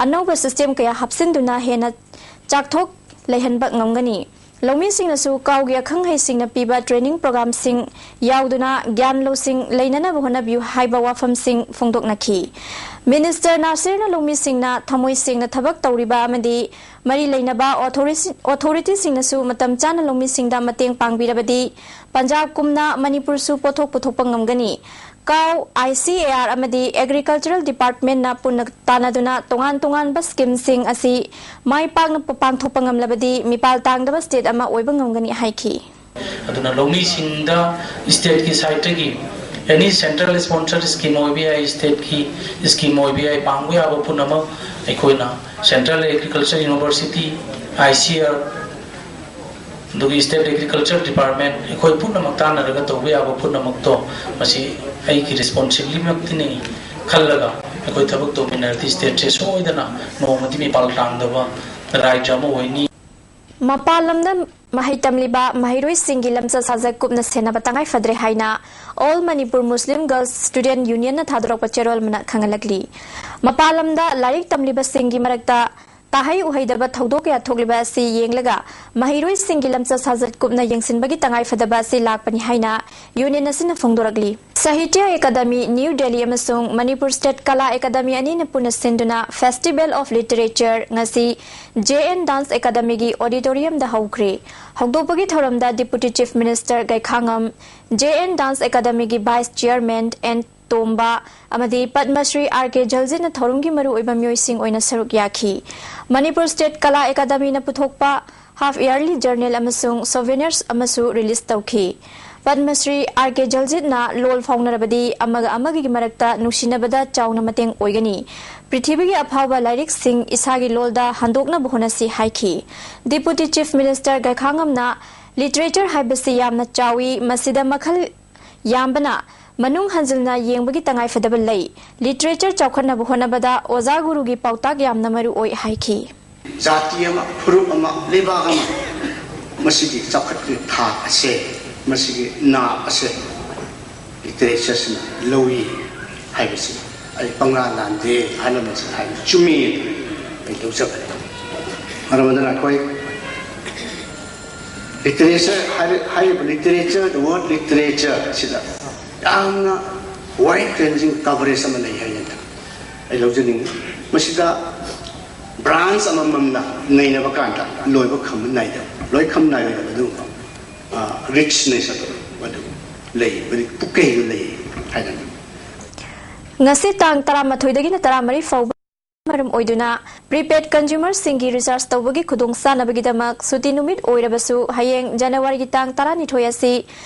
ꯑꯅꯧꯕ ꯁꯤꯁꯇꯦꯝ ꯀꯌꯥ ꯍꯥꯞꯆꯤꯟꯗꯨꯅ ꯍꯦꯟꯅ ꯆꯥꯛꯊꯣꯛ ꯂꯩꯍꯟꯕ ꯉꯝꯒꯅꯤ꯫ ꯂꯧꯃꯤꯁꯤꯡꯅꯁꯨ ꯀꯥꯎꯒꯤ ꯑꯈꯪ ꯑꯍꯩꯁꯤꯡꯅ ꯄꯤꯕ ꯇ꯭ꯔꯦꯅꯤꯡ ꯄ꯭ꯔꯣꯒ꯭ꯔꯥꯝꯁꯤꯡ ꯌꯥꯎꯗꯨꯅ ꯒ꯭ꯌꯥꯟ ꯂꯧꯁꯤꯡ ꯂꯩꯅꯅꯕ ꯍꯣꯠꯅꯕꯤꯌꯨ ꯍꯥꯏꯕ ꯋꯥꯐꯝꯁꯤꯡ ꯐꯣꯡꯗꯣꯛꯅꯈꯤ꯫ ꯃꯤꯅꯤꯁꯇꯔ ꯅꯥꯁꯤꯔꯅ ꯂꯧꯃꯤꯁꯤꯡꯅ ꯊꯃꯣꯏ ꯁꯦꯡꯅ ꯊꯕꯛ ꯇꯧꯔꯤꯕ ꯑꯃꯗꯤ ꯃꯔꯤ ꯂꯩꯅꯕ ꯑꯣꯊꯣꯔꯤꯁꯤ-, ꯑꯣꯊꯣꯔꯤꯇꯤꯁꯤꯡꯅꯁꯨ ꯃꯇꯝ ꯆꯥꯅ ꯂꯧꯃꯤꯁꯤꯡꯗ ꯃꯇꯦꯡ ꯄꯥꯡꯕꯤꯔꯕꯗꯤ ꯄꯟꯖꯥꯕꯀꯨꯝꯅ ꯃꯅꯤꯄꯨꯔꯁꯨ ꯄꯣꯠꯊꯣꯛ ꯄꯨꯊꯣꯛꯄ ꯉꯝꯒꯅꯤ꯫ ꯀꯥꯎ, ꯑꯥꯏ ꯁꯤ ꯑꯦ ꯑꯥꯔ ꯑꯃꯗꯤ ꯑꯦꯒ꯭ꯔꯤꯀꯜꯆꯔꯦꯜ ꯗꯤꯄꯥꯔꯠꯃꯦꯟꯠꯅ ꯄꯨꯟꯅ ꯇꯥꯟꯅꯗꯨꯅ ꯇꯣꯉꯥꯟ ꯇꯣꯉꯥꯟꯕ ꯁ꯭ꯀꯤꯝꯁꯤꯡ ꯑꯁꯤ ꯃꯥꯏ ꯄꯥꯛꯅ ꯄ-, ꯄꯥꯡꯊꯣꯛꯄ ꯉꯝꯂꯕꯗꯤ ꯃꯤꯄꯥꯜ ꯇꯥꯡꯗꯕ ꯁ꯭ꯇꯦꯠ ꯑꯃ ꯑꯣꯏꯕ ꯉꯝꯒꯅꯤ ꯍꯥꯏꯈꯤ꯫ ꯑꯗꯨꯅ ꯂꯧꯃꯤꯁꯤꯡꯗ ꯁ꯭ꯇꯦꯠꯀꯤ ꯁꯥꯏꯠꯇꯒꯤ ꯑꯦꯅꯤ ꯁꯦꯟꯇ꯭ꯔꯦꯜ ꯁ꯭ꯄꯣꯟꯁꯔ ꯁ꯭ꯀꯤꯝ ꯑꯣꯏꯕ ꯌꯥꯏ, ꯁ꯭ꯇꯦꯠꯀꯤ ꯁ꯭ꯀꯤꯝ ꯑꯣꯏꯕ ꯌꯥꯏ, ꯄꯥꯡꯕ ꯌꯥꯕ ꯄꯨꯝꯅꯃꯛ ꯑꯩꯈꯣꯏꯅ central agriculture university, I C R, ꯑꯗꯨꯒ ꯁ꯭ꯇꯦꯠ ꯑꯦꯒ꯭ꯔꯤꯀꯜꯆꯔ ꯗꯤꯄꯥꯔꯠꯃꯦꯟ, ꯑꯩꯈꯣꯏ ꯄꯨꯝꯅꯃꯛ ꯇꯥꯟꯅꯔꯒ ꯇꯧꯕ ꯌꯥꯕ ꯄꯨꯝꯅꯃꯛꯇꯣ ꯃꯁꯤ ꯑꯩꯒꯤ ꯔꯦꯁꯄꯣꯟꯁꯤꯕꯤꯂꯤꯇꯤꯃꯛꯇꯤꯅꯤ ꯈꯜꯂꯒ ꯑꯩꯈꯣꯏ ꯊꯕꯛ ꯇꯧꯃꯤꯟꯅꯔꯗꯤ ꯁ꯭ꯇꯦꯠꯁꯦ ꯁꯣꯏꯗꯅ ꯅꯣꯡꯃꯗꯤ ꯃꯤꯄꯥꯜ ꯇꯥꯡꯗꯕ ꯔꯥꯏꯖ ꯑꯃ ꯑꯣꯏꯅꯤ꯫ ꯃꯄꯥꯟ ꯂꯝꯗ ꯃꯍꯩ ꯇꯝꯂꯤꯕ ꯃꯍꯩꯔꯣꯏꯁꯤꯡꯒꯤ ꯂꯝꯆꯠ ꯁꯥꯖꯠ ꯀꯨꯞꯅ ꯁꯦꯟꯅꯕ ꯇꯉꯥꯏ ꯐꯗ꯭ꯔꯦ ꯍꯥꯏꯅ All Manipur Muslim Girls Student Unionꯅ ꯊꯥꯗꯣꯔꯛꯄ ꯆꯦꯔꯣꯜ ꯑꯃꯅ ꯈꯪꯍꯜꯂꯛꯂꯤ꯫ ꯃꯄꯥꯟ ꯂꯝꯗ ꯂꯥꯏꯔꯤꯛ ꯇꯝꯂꯤꯕꯁꯤꯡꯒꯤ ꯃꯔꯛꯇ ꯇꯥꯍꯩ ꯎꯍꯩꯗꯕ ꯊꯧꯗꯣꯛ ꯀꯌꯥ ꯊꯣꯛꯂꯤꯕ ꯑꯁꯤ ꯌꯦꯡꯂꯒ ꯃꯍꯩꯔꯣꯏꯁꯤꯡꯒꯤ ꯂꯝꯆꯠ ꯁꯥꯖꯠ ꯀꯨꯞꯅ ꯌꯦꯡꯁꯤꯟꯕꯒꯤ ꯇꯉꯥꯏ ꯐꯗꯕ ꯑꯁꯤ ꯂꯥꯛꯄꯅꯤ ꯍꯥꯏꯅ ꯌꯨꯅꯤꯌꯟ ꯑꯁꯤꯅ ꯐꯣꯡꯗꯣꯔꯛꯂꯤ꯫ ꯁꯥꯍꯤꯇ꯭ꯌ ꯑꯦꯀꯥꯗꯃꯤ ꯅ꯭ꯌꯨ ꯗꯦꯜꯂꯤ ꯑꯃꯁꯨꯡ ꯃꯅꯤꯄꯨꯔ ꯁ꯭ꯇꯦꯠ ꯀꯂꯥ ꯑꯦꯀꯥꯗꯃꯤ ꯑꯅꯤꯅ ꯄꯨꯟꯅ ꯁꯤꯟꯗꯨꯅ Festival of Literature ꯉꯁꯤ ꯖꯦ ꯑꯦꯟ ꯗꯥꯟꯁ ꯑꯦꯀꯥꯗꯃꯤꯒꯤ ꯑꯣꯗꯤꯇꯣꯔꯤꯌꯝꯗ ꯍꯧꯈ꯭ꯔꯦ꯫ ꯍꯧꯗꯣꯛꯄꯒꯤ ꯊꯧꯔꯝꯗ deputy chief minister Gaikhangam, J N dance ꯑꯦꯀꯥꯗꯃꯤꯒꯤ ꯚꯥꯏꯁ ꯆꯤꯌꯔꯃꯦꯟ ꯑꯦꯟ ꯇꯣꯝꯕ ꯑꯃꯗꯤ ꯄꯗꯃꯁ꯭ꯔꯤ ꯑꯥꯔ ꯀꯦ ꯖꯜꯖꯤꯠꯅ ꯊꯧꯔꯝꯒꯤ ꯃꯔꯨꯑꯣꯏꯕ ꯃꯤꯑꯣꯏꯁꯤꯡ ꯑꯣꯏꯅ ꯁꯔꯨꯛ ꯌꯥꯈꯤ꯫ ꯃꯅꯤꯄꯨꯔ ꯁ꯭ꯇꯦꯠ ꯀꯂꯥ ꯑꯦꯀꯥꯗꯃꯤꯅ ꯄꯨꯊꯣꯛꯄ ꯍꯥꯐ ꯏꯌꯥꯔꯂꯤ ꯖꯔꯅꯦꯜ ꯑꯃꯁꯨꯡ ꯁꯣꯚꯦꯅꯤꯌꯔꯁ ꯑꯃꯁꯨ ꯔꯤꯂꯤꯖ ꯇꯧꯈꯤ꯫ ꯄꯗꯃꯁ꯭ꯔꯤ ꯑꯥꯔ ꯀꯦ ꯖꯜꯖꯤꯠꯅ ꯂꯣꯜ ꯐꯥꯎꯅꯔꯕꯗꯤ ꯑꯃꯒ ꯑꯃꯒꯒꯤ ꯃꯔꯛꯇ ꯅꯨꯡꯁꯤꯅꯕꯗ ꯆꯥꯎꯅ ꯃꯇꯦꯡ ꯑꯣꯏꯒꯅꯤ꯫ ꯄ꯭ꯔꯤꯊꯤꯕꯤꯒꯤ ꯑꯐꯥꯎꯕ ꯂꯥꯏꯔꯤꯛꯁꯤꯡ ꯏꯁꯥꯒꯤ ꯂꯣꯜꯗ ꯍꯟꯗꯣꯛꯅꯕ ꯍꯣꯠꯅꯁꯤ ꯍꯥꯏꯈꯤ꯫ ꯗꯤꯄꯨꯇꯤ ꯆꯤꯐ ꯃꯤꯅꯤꯁꯇꯔ ꯒꯩꯈꯥꯉꯝꯅ ꯂꯤꯇꯔꯦꯆꯔ ꯍꯥꯏꯕꯁꯤ ꯌꯥꯝꯅ ꯆꯥꯎꯏ, ꯃꯁꯤꯗ ꯃꯈꯜ ꯌꯥꯝꯕꯅ ꯃꯅꯨꯡ ꯍꯟꯖꯤꯟꯅ ꯌꯦꯡꯕꯒꯤ ꯇꯉꯥꯏꯐꯗꯕ ꯂꯩ꯫ ꯂꯤꯇꯔꯦꯆꯔ ꯆꯥꯎꯈꯠꯅꯕ ꯍꯣꯠꯅꯕꯗ ꯑꯣꯖꯥ ꯒꯨꯔꯨꯒꯤ ꯄꯥꯎꯇꯥꯛ ꯌꯥꯝꯅ ꯃꯔꯨ ꯑꯣꯏ ꯍꯥꯏꯈꯤ꯫ ꯖꯥꯇꯤ ꯑꯃ, ꯐꯨꯔꯨꯞ ꯑꯃ, ꯂꯩꯕꯥꯛ ꯑꯃ, ꯃꯁꯤꯒꯤ ꯆꯥꯎꯈꯠꯄꯒꯤ ꯊꯥꯛ ꯑꯁꯦ, ꯃꯁꯤꯒꯤ ꯅꯥꯞ ꯑꯁꯦ ꯂꯤꯇꯔꯦꯆꯔꯁꯤꯅ ꯂꯧꯏ ꯍꯥꯏꯕꯁꯤ ꯑꯩ ꯄꯪꯂꯥꯟ ꯂꯥꯟꯗꯦ, ꯑꯍꯜ ꯂꯃꯟꯁꯤꯡꯅ ꯍꯥꯏꯕ ꯆꯨꯝꯃꯤ ꯑꯩ ꯂꯧꯖꯕꯅꯤ꯫ ꯃꯔꯝ ꯑꯗꯨꯅ ꯑꯩꯈꯣꯏ ꯂꯤꯇꯔꯦꯆꯔ ꯍꯥꯏꯔꯤ-, ꯍꯥꯏꯔꯤꯕ ꯂꯤꯇꯔꯦꯆꯔ, the word literature ꯑꯁꯤꯗ ꯌꯥꯝꯅ wide ranging coverage ꯑꯃ ꯂꯩ ꯍꯥꯏꯅ ꯑꯩ ꯂꯧꯖꯅꯤꯡꯉꯤ꯫ ꯃꯁꯤꯗ branch ꯑꯃꯃꯝꯅ ꯅꯩꯅꯕ ꯀꯥꯟꯗ ꯂꯣꯏꯕ ꯈꯝꯕ ꯅꯥꯏꯗꯕ, ꯂꯣꯏ ꯈꯝ ꯅꯥꯏꯔꯣꯏꯗꯕ ꯑꯗꯨꯒꯨꯝꯕ, ꯑ, richness ꯑꯗꯨ ꯃꯗꯨ ꯂꯩ, ꯃꯗꯨꯒꯤ ꯄꯨꯛꯀꯩꯗꯨ ꯂꯩ ꯍꯥꯏꯅ꯫ ꯉꯁꯤ ꯇꯥꯡ ꯇꯔꯥꯃꯥꯊꯣꯏꯗꯒꯤꯅ ꯇꯔꯥꯃꯔꯤ ꯐꯥꯎꯕ ꯃꯔꯝ ꯑꯣꯏꯗꯨꯅ prepaid consumerꯁꯤꯡꯒꯤ recharge ꯇꯧꯕꯒꯤ ꯈꯨꯗꯣꯡꯆꯥꯅꯕꯒꯤꯗꯃꯛ ꯁꯨꯇꯤ ꯅꯨꯃꯤꯠ ꯑꯣꯏꯔꯕꯁꯨ ꯍꯌꯦꯡ ꯖꯅꯋꯥꯔꯤꯒꯤ ꯇꯥꯡ ꯇꯔꯥꯅꯤꯊꯣꯏ ꯑꯁꯤ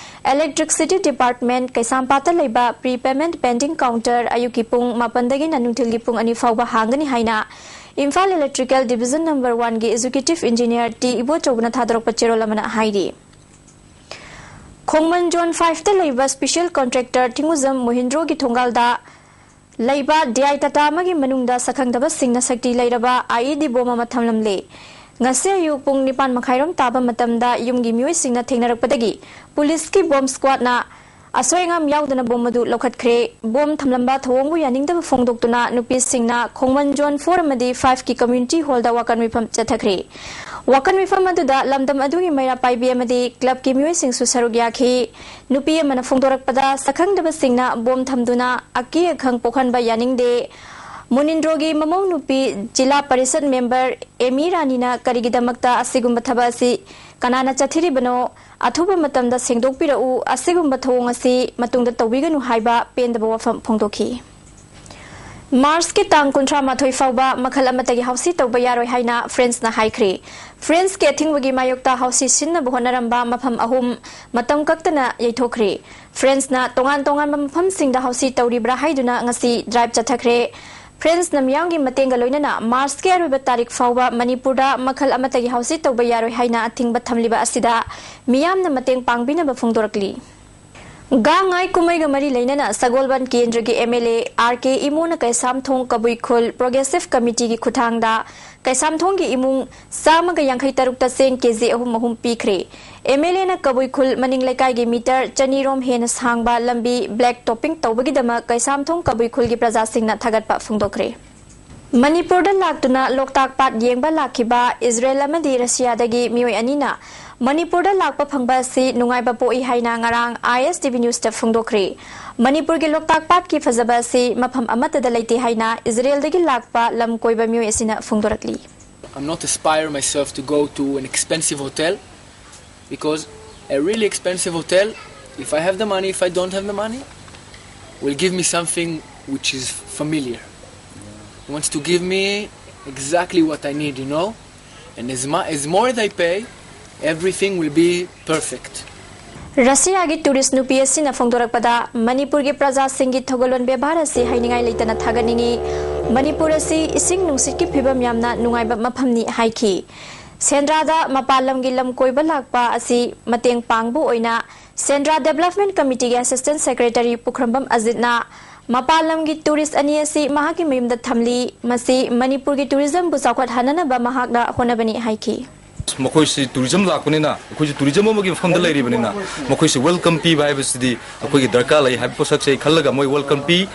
Electricity Department ꯀꯩꯁꯥꯝꯄꯥꯠꯇ ꯂꯩꯕ prepayment pending counter ꯑꯌꯨꯛꯀꯤ ꯄꯨꯡ ꯃꯥꯄꯟꯗꯒꯤꯅ ꯅꯨꯡꯊꯤꯜꯒꯤ ꯄꯨꯡ ꯑꯅꯤ ꯐꯥꯎꯕ ꯍꯥꯡꯒꯅꯤ ꯍꯥꯏꯅ ꯏꯝꯐꯥꯜ Electrical Division Number Oneꯒꯤ Executive Engineer ꯇꯤ ꯏꯕꯣꯆꯧꯕꯅ ꯊꯥꯗꯣꯔꯛꯄ ꯆꯦꯔꯣꯜ ꯑꯃꯅ ꯍꯥꯏꯔꯤ꯫ ꯈꯣꯡꯃꯟ Zone Fiveꯇ ꯂꯩꯕ special contractor ꯊꯤꯡꯉꯨꯖꯝ ꯃꯣꯍꯤꯟꯗ꯭ꯔꯣꯒꯤ ꯊꯣꯡꯒꯥꯜꯗ ꯂꯩꯕ ꯗꯤ ꯑꯥꯏ ꯇꯥꯇꯥ ꯑꯃꯒꯤ ꯃꯅꯨꯡꯗ ꯁꯛꯈꯪꯗꯕꯁꯤꯡꯅ ꯁꯛꯇꯤ ꯂꯩꯔꯕ IED bomb ꯑꯃ ꯊꯝꯂꯝꯂꯦ꯫ ꯉꯁꯤ ꯑꯌꯨꯛ ꯄꯨꯡ ꯅꯤꯄꯥꯟ ꯃꯈꯥꯏꯔꯣꯝ ꯇꯥꯕ ꯃꯇꯝꯗ ꯌꯨꯝꯒꯤ ꯃꯤꯑꯣꯏꯁꯤꯡꯅ ꯊꯦꯡꯅꯔꯛꯄꯗꯒꯤ ꯄꯨꯂꯤꯁꯀꯤ bomb squadꯅ ꯑꯁꯣꯏ ꯑꯉꯥꯝ ꯌꯥꯎꯗꯅ bomb ꯑꯗꯨ ꯂꯧꯈꯠꯈ꯭ꯔꯦ꯫ Bomb ꯊꯝꯂꯝꯕ ꯊꯧꯑꯣꯡꯕꯨ ꯌꯥꯅꯤꯡꯗꯕ ꯐꯣꯡꯗꯣꯛꯇꯨꯅ ꯅꯨꯄꯤꯁꯤꯡꯅ ꯈꯣꯡꯃꯟ Zone Four ꯑꯃꯗꯤ Fiveꯀꯤ community hallꯗ ꯋꯥꯀꯠ ꯃꯤꯐꯝ ꯆꯠꯊꯈ꯭ꯔꯦ꯫ ꯋꯥꯀꯠ ꯃꯤꯐꯝ ꯑꯗꯨꯗ ꯂꯝꯗꯝ ꯑꯗꯨꯒꯤ ꯃꯩꯔꯥ ꯄꯥꯏꯕꯤ ꯑꯃꯗꯤ clubꯀꯤ ꯃꯤꯑꯣꯏꯁꯤꯡꯁꯨ ꯁꯔꯨꯛ ꯌꯥꯈꯤ꯫ ꯅꯨꯄꯤ ꯑꯃꯅ ꯐꯣꯡꯗꯣꯔꯛꯄꯗ, ꯁꯛꯈꯪꯗꯕꯁꯤꯡꯅ bomb ꯊꯝꯗꯨꯅ ꯑꯀꯤ ꯑꯈꯪ ꯄꯣꯛꯍꯟꯕ ꯌꯥꯅꯤꯡꯗꯦ꯫ ꯃꯣꯅꯤꯟꯗ꯭ꯔꯣꯒꯤ ꯃꯃꯧ ꯅꯨꯄꯤ ꯖꯤꯂꯥ ꯄꯔꯤꯁꯠ member ꯑꯦꯃꯤ ꯔꯥꯅꯤꯅ ꯀꯔꯤꯒꯤꯗꯃꯛꯇ ꯑꯁꯤꯒꯨꯝꯕ ꯊꯕꯛ ꯑꯁꯤ ꯀꯅꯥꯅ ꯆꯠꯊꯔꯤꯕꯅꯣ? ꯑꯊꯨꯕ ꯃꯇꯝꯗ ꯁꯦꯡꯗꯣꯛꯄꯤꯔꯛꯎ꯫ ꯑꯁꯤꯒꯨꯝꯕ ꯊꯧꯑꯣꯡ ꯑꯁꯤ ꯃꯇꯨꯡꯗ ꯇꯧꯕꯤꯒꯅꯨ ꯍꯥꯏꯕ ꯄꯦꯟꯗꯕ ꯋꯥꯐꯝ ꯐꯣꯡꯗꯣꯛꯈꯤ꯫ ꯃꯥꯔꯆꯀꯤ ꯇꯥꯡ ꯀꯨꯟꯊ꯭ꯔꯥ ꯃꯥꯊꯣꯏ ꯐꯥꯎꯕ ꯃꯈꯜ ꯑꯃꯠꯇꯒꯤ ꯍꯥꯎꯁꯤ ꯇꯧꯕ ꯌꯥꯔꯣꯏ ꯍꯥꯏꯅ ꯐ꯭ꯔꯦꯟꯁꯅ ꯍꯥꯏꯈ꯭ꯔꯦ꯫ ꯐ꯭ꯔꯦꯟꯁꯀꯤ ꯑꯊꯤꯡꯕꯒꯤ ꯃꯥꯌꯣꯛꯇ ꯍꯥꯎꯁꯤ ꯁꯤꯟꯅꯕ ꯍꯣꯠꯅꯔꯝꯕ ꯃꯐꯝ ꯑꯍꯨꯝ ꯃꯇꯝ ꯀꯛꯇꯅ ꯌꯩꯊꯣꯛꯈ꯭ꯔꯦ꯫ ꯐ꯭ꯔꯦꯟꯁꯅ ꯇꯣꯉꯥꯟ ꯇꯣꯉꯥꯟꯕ ꯃꯐꯝꯁꯤꯡꯗ ꯍꯥꯎꯁꯤ ꯇꯧꯔꯤꯕ꯭ꯔꯥ ꯍꯥꯏꯗꯨꯅ ꯉꯁꯤ drive ꯆꯠꯊꯈ꯭ꯔꯦ꯫ ꯐ꯭ꯔꯦꯟꯁꯅ ꯃꯤꯌꯥꯝꯒꯤ ꯃꯇꯦꯡꯒ ꯂꯣꯏꯅꯅ ꯃꯥꯔꯆꯀꯤ ꯑꯔꯣꯏꯕ ꯇꯥꯔꯤꯛ ꯐꯥꯎꯕ ꯃꯅꯤꯄꯨꯔꯗ ꯃꯈꯜ ꯑꯃꯠꯇꯒꯤ ꯍꯥꯎꯁꯤ ꯇꯧꯕ ꯌꯥꯔꯣꯏ ꯍꯥꯏꯅ ꯑꯊꯤꯡꯕ ꯊꯝꯂꯤꯕ ꯑꯁꯤꯗ ꯃꯤꯌꯥꯝꯅ ꯃꯇꯦꯡ ꯄꯥꯡꯕꯤꯅꯕ ꯐꯣꯡꯗꯣꯔꯛꯂꯤ꯫ ꯒꯥꯡ ꯉꯥꯏ ꯀꯨꯝꯍꯩꯒ ꯃꯔꯤ ꯂꯩꯅꯅ ꯁꯒꯣꯜꯕꯟ ꯀꯦꯟꯗ꯭ꯔꯒꯤ MLA R K ꯏꯃꯣꯅ ꯀꯩꯁꯥꯝꯊꯣꯡ ꯀꯕꯨꯏ ꯈꯨꯜ Progressive Committeeꯒꯤ ꯈꯨꯠꯊꯥꯡꯗ ꯀꯩꯁꯥꯝꯊꯣꯡꯒꯤ ꯏꯃꯨꯡ ꯆꯥꯝꯃꯒ ꯌꯥꯡꯈꯩ ꯇꯔꯨꯛꯇ ꯆꯦꯡ KG ꯑꯍꯨꯝ ꯑꯍꯨꯝ ꯄꯤꯈ꯭ꯔꯦ꯫ MLAꯅ ꯀꯕꯨꯏ ꯈꯨꯜ ꯃꯅꯤꯡ ꯂꯩꯀꯥꯏꯒꯤ meter ꯆꯅꯤꯔꯣꯝ ꯍꯦꯟꯅ ꯁꯥꯡꯕ ꯂꯝꯕꯤ black topping ꯇꯧꯕꯒꯤꯗꯃꯛ ꯀꯩꯁꯥꯝꯊꯣꯡ ꯀꯕꯨꯏ ꯈꯨꯜꯒꯤ ꯄ꯭ꯔꯖꯥꯁꯤꯡꯅ ꯊꯥꯒꯠꯄ ꯐꯣꯡꯗꯣꯛꯈ꯭ꯔꯦ꯫ ꯃꯅꯤꯄꯨꯔꯗ ꯂꯥꯛꯇꯨꯅ ꯂꯣꯛꯇꯥꯛ ꯄꯥꯠ ꯌꯦꯡꯕ ꯂꯥꯛꯈꯤꯕ ꯏꯖꯔꯦꯜ ꯑꯃꯗꯤ ꯔꯁꯤꯌꯥꯗꯒꯤ ꯃꯤꯑꯣꯏ ꯑꯅꯤꯅ ꯃꯅꯤꯄꯨꯔꯗ ꯂꯥꯛꯄ ꯐꯪꯕ ꯑꯁꯤ ꯅꯨꯡꯉꯥꯏꯕ ꯄꯣꯛꯏ ꯍꯥꯏꯅ ꯉꯔꯥꯡ ISTV Newsꯇ ꯐꯣꯡꯗꯣꯛꯈ꯭ꯔꯦ꯫ ꯃꯅꯤꯄꯨꯔꯒꯤ ꯂꯣꯛꯇꯥꯛ ꯄꯥꯠꯀꯤ ꯐꯖꯕ ꯑꯁꯤ ꯃꯐꯝ ꯑꯃꯠꯇꯗ ꯂꯩꯇꯦ ꯍꯥꯏꯅ ꯏꯖꯔꯦꯜꯗꯒꯤ ꯂꯥꯛꯄ ꯂꯝ ꯀꯣꯏꯕ ꯃꯤꯑꯣꯏ ꯑꯁꯤꯅ ꯐꯣꯡꯗꯣꯔꯛꯂꯤ꯫ I'm not aspire myself to go to an expensive hotel because a really expensive hotel, if I have the money, if I don't have the money, will give me something which is familiar. Wants to give me exactly what I need, you know? And as, mu- as more as I pay, everything will be perfect. ꯔꯁꯤꯌꯥꯒꯤ tourist ꯅꯨꯄꯤ ꯑꯁꯤꯅ ꯐꯣꯡꯗꯣꯔꯛꯄꯗ, ꯃꯅꯤꯄꯨꯔꯒꯤ ꯄ꯭ꯔꯖꯥꯁꯤꯡꯒꯤ ꯊꯧꯒꯜꯂꯣꯟ ꯕꯦꯕꯥꯔ ꯑꯁꯤ ꯍꯥꯏꯅꯤꯡꯉꯥꯏ ꯂꯩꯇꯅ ꯊꯥꯒꯠꯅꯤꯡꯏ꯫ ꯃꯅꯤꯄꯨꯔ ꯑꯁꯤ ꯏꯁꯤꯡ ꯅꯨꯡꯁꯤꯠꯀꯤ ꯐꯤꯕꯝ ꯌꯥꯝꯅ ꯅꯨꯡꯉꯥꯏꯕ ꯃꯐꯝꯅꯤ ꯍꯥꯏꯈꯤ꯫ ꯁꯦꯟꯗ꯭ꯔꯥꯗ ꯃꯄꯥꯟ ꯂꯝꯒꯤ ꯂꯝ ꯀꯣꯏꯕ ꯂꯥꯛꯄ ꯑꯁꯤ ꯃꯇꯦꯡ ꯄꯥꯡꯕ ꯑꯣꯏꯅ ꯁꯦꯟꯗ꯭ꯔꯥ ꯗꯦꯕꯂꯞꯃꯦꯟ ꯀꯃꯤꯇꯤꯒꯤ ꯑꯦꯁꯤꯁꯇꯦꯟ ꯁꯦꯀ꯭ꯔꯦꯇꯔꯤ ꯄꯨꯈ꯭ꯔꯝꯕꯝ ꯑꯖꯤꯠꯅ ꯃꯄꯥꯟ ꯂꯝꯒꯤ ꯇꯨꯔꯤꯁ ꯑꯅꯤ ꯑꯁꯤ ꯃꯍꯥꯛꯀꯤ ꯃꯌꯨꯝꯗ ꯊꯝꯂꯤ꯫ ꯃꯁꯤ ꯃꯅꯤꯄꯨꯔꯒꯤ ꯇꯨꯔꯤꯖꯝꯕꯨ ꯆꯥꯎꯈꯠꯍꯟꯅꯅꯕ ꯃꯍꯥꯛꯅ ꯍꯣꯠꯅꯕꯅꯤ ꯍꯥꯏꯈꯤ꯫ ꯃꯈꯣꯏꯁꯤ ꯇꯨꯔꯤꯖꯝ ꯂꯥꯛꯄꯅꯤꯅ, ꯑꯩꯈꯣꯏꯁꯨ ꯇꯨꯔꯤꯖꯝ ꯑꯃꯒꯤ ꯃꯐꯝꯗ ꯂꯩꯔꯤꯕꯅꯤꯅ, ꯃꯈꯣꯏꯁꯨ ꯋꯦꯜꯀꯝ ꯄꯤꯕ ꯍꯥꯏꯕꯁꯤꯗꯤ ꯑꯩꯈꯣꯏꯒꯤ ꯗꯔꯀꯥꯔ ꯂꯩ ꯍꯥꯏꯕ ꯄꯣꯠꯁꯛꯁꯦ ꯑꯩ ꯈꯜꯂꯒ ꯃꯣꯏ ꯋꯦꯜꯀꯝ ꯄꯤ꯫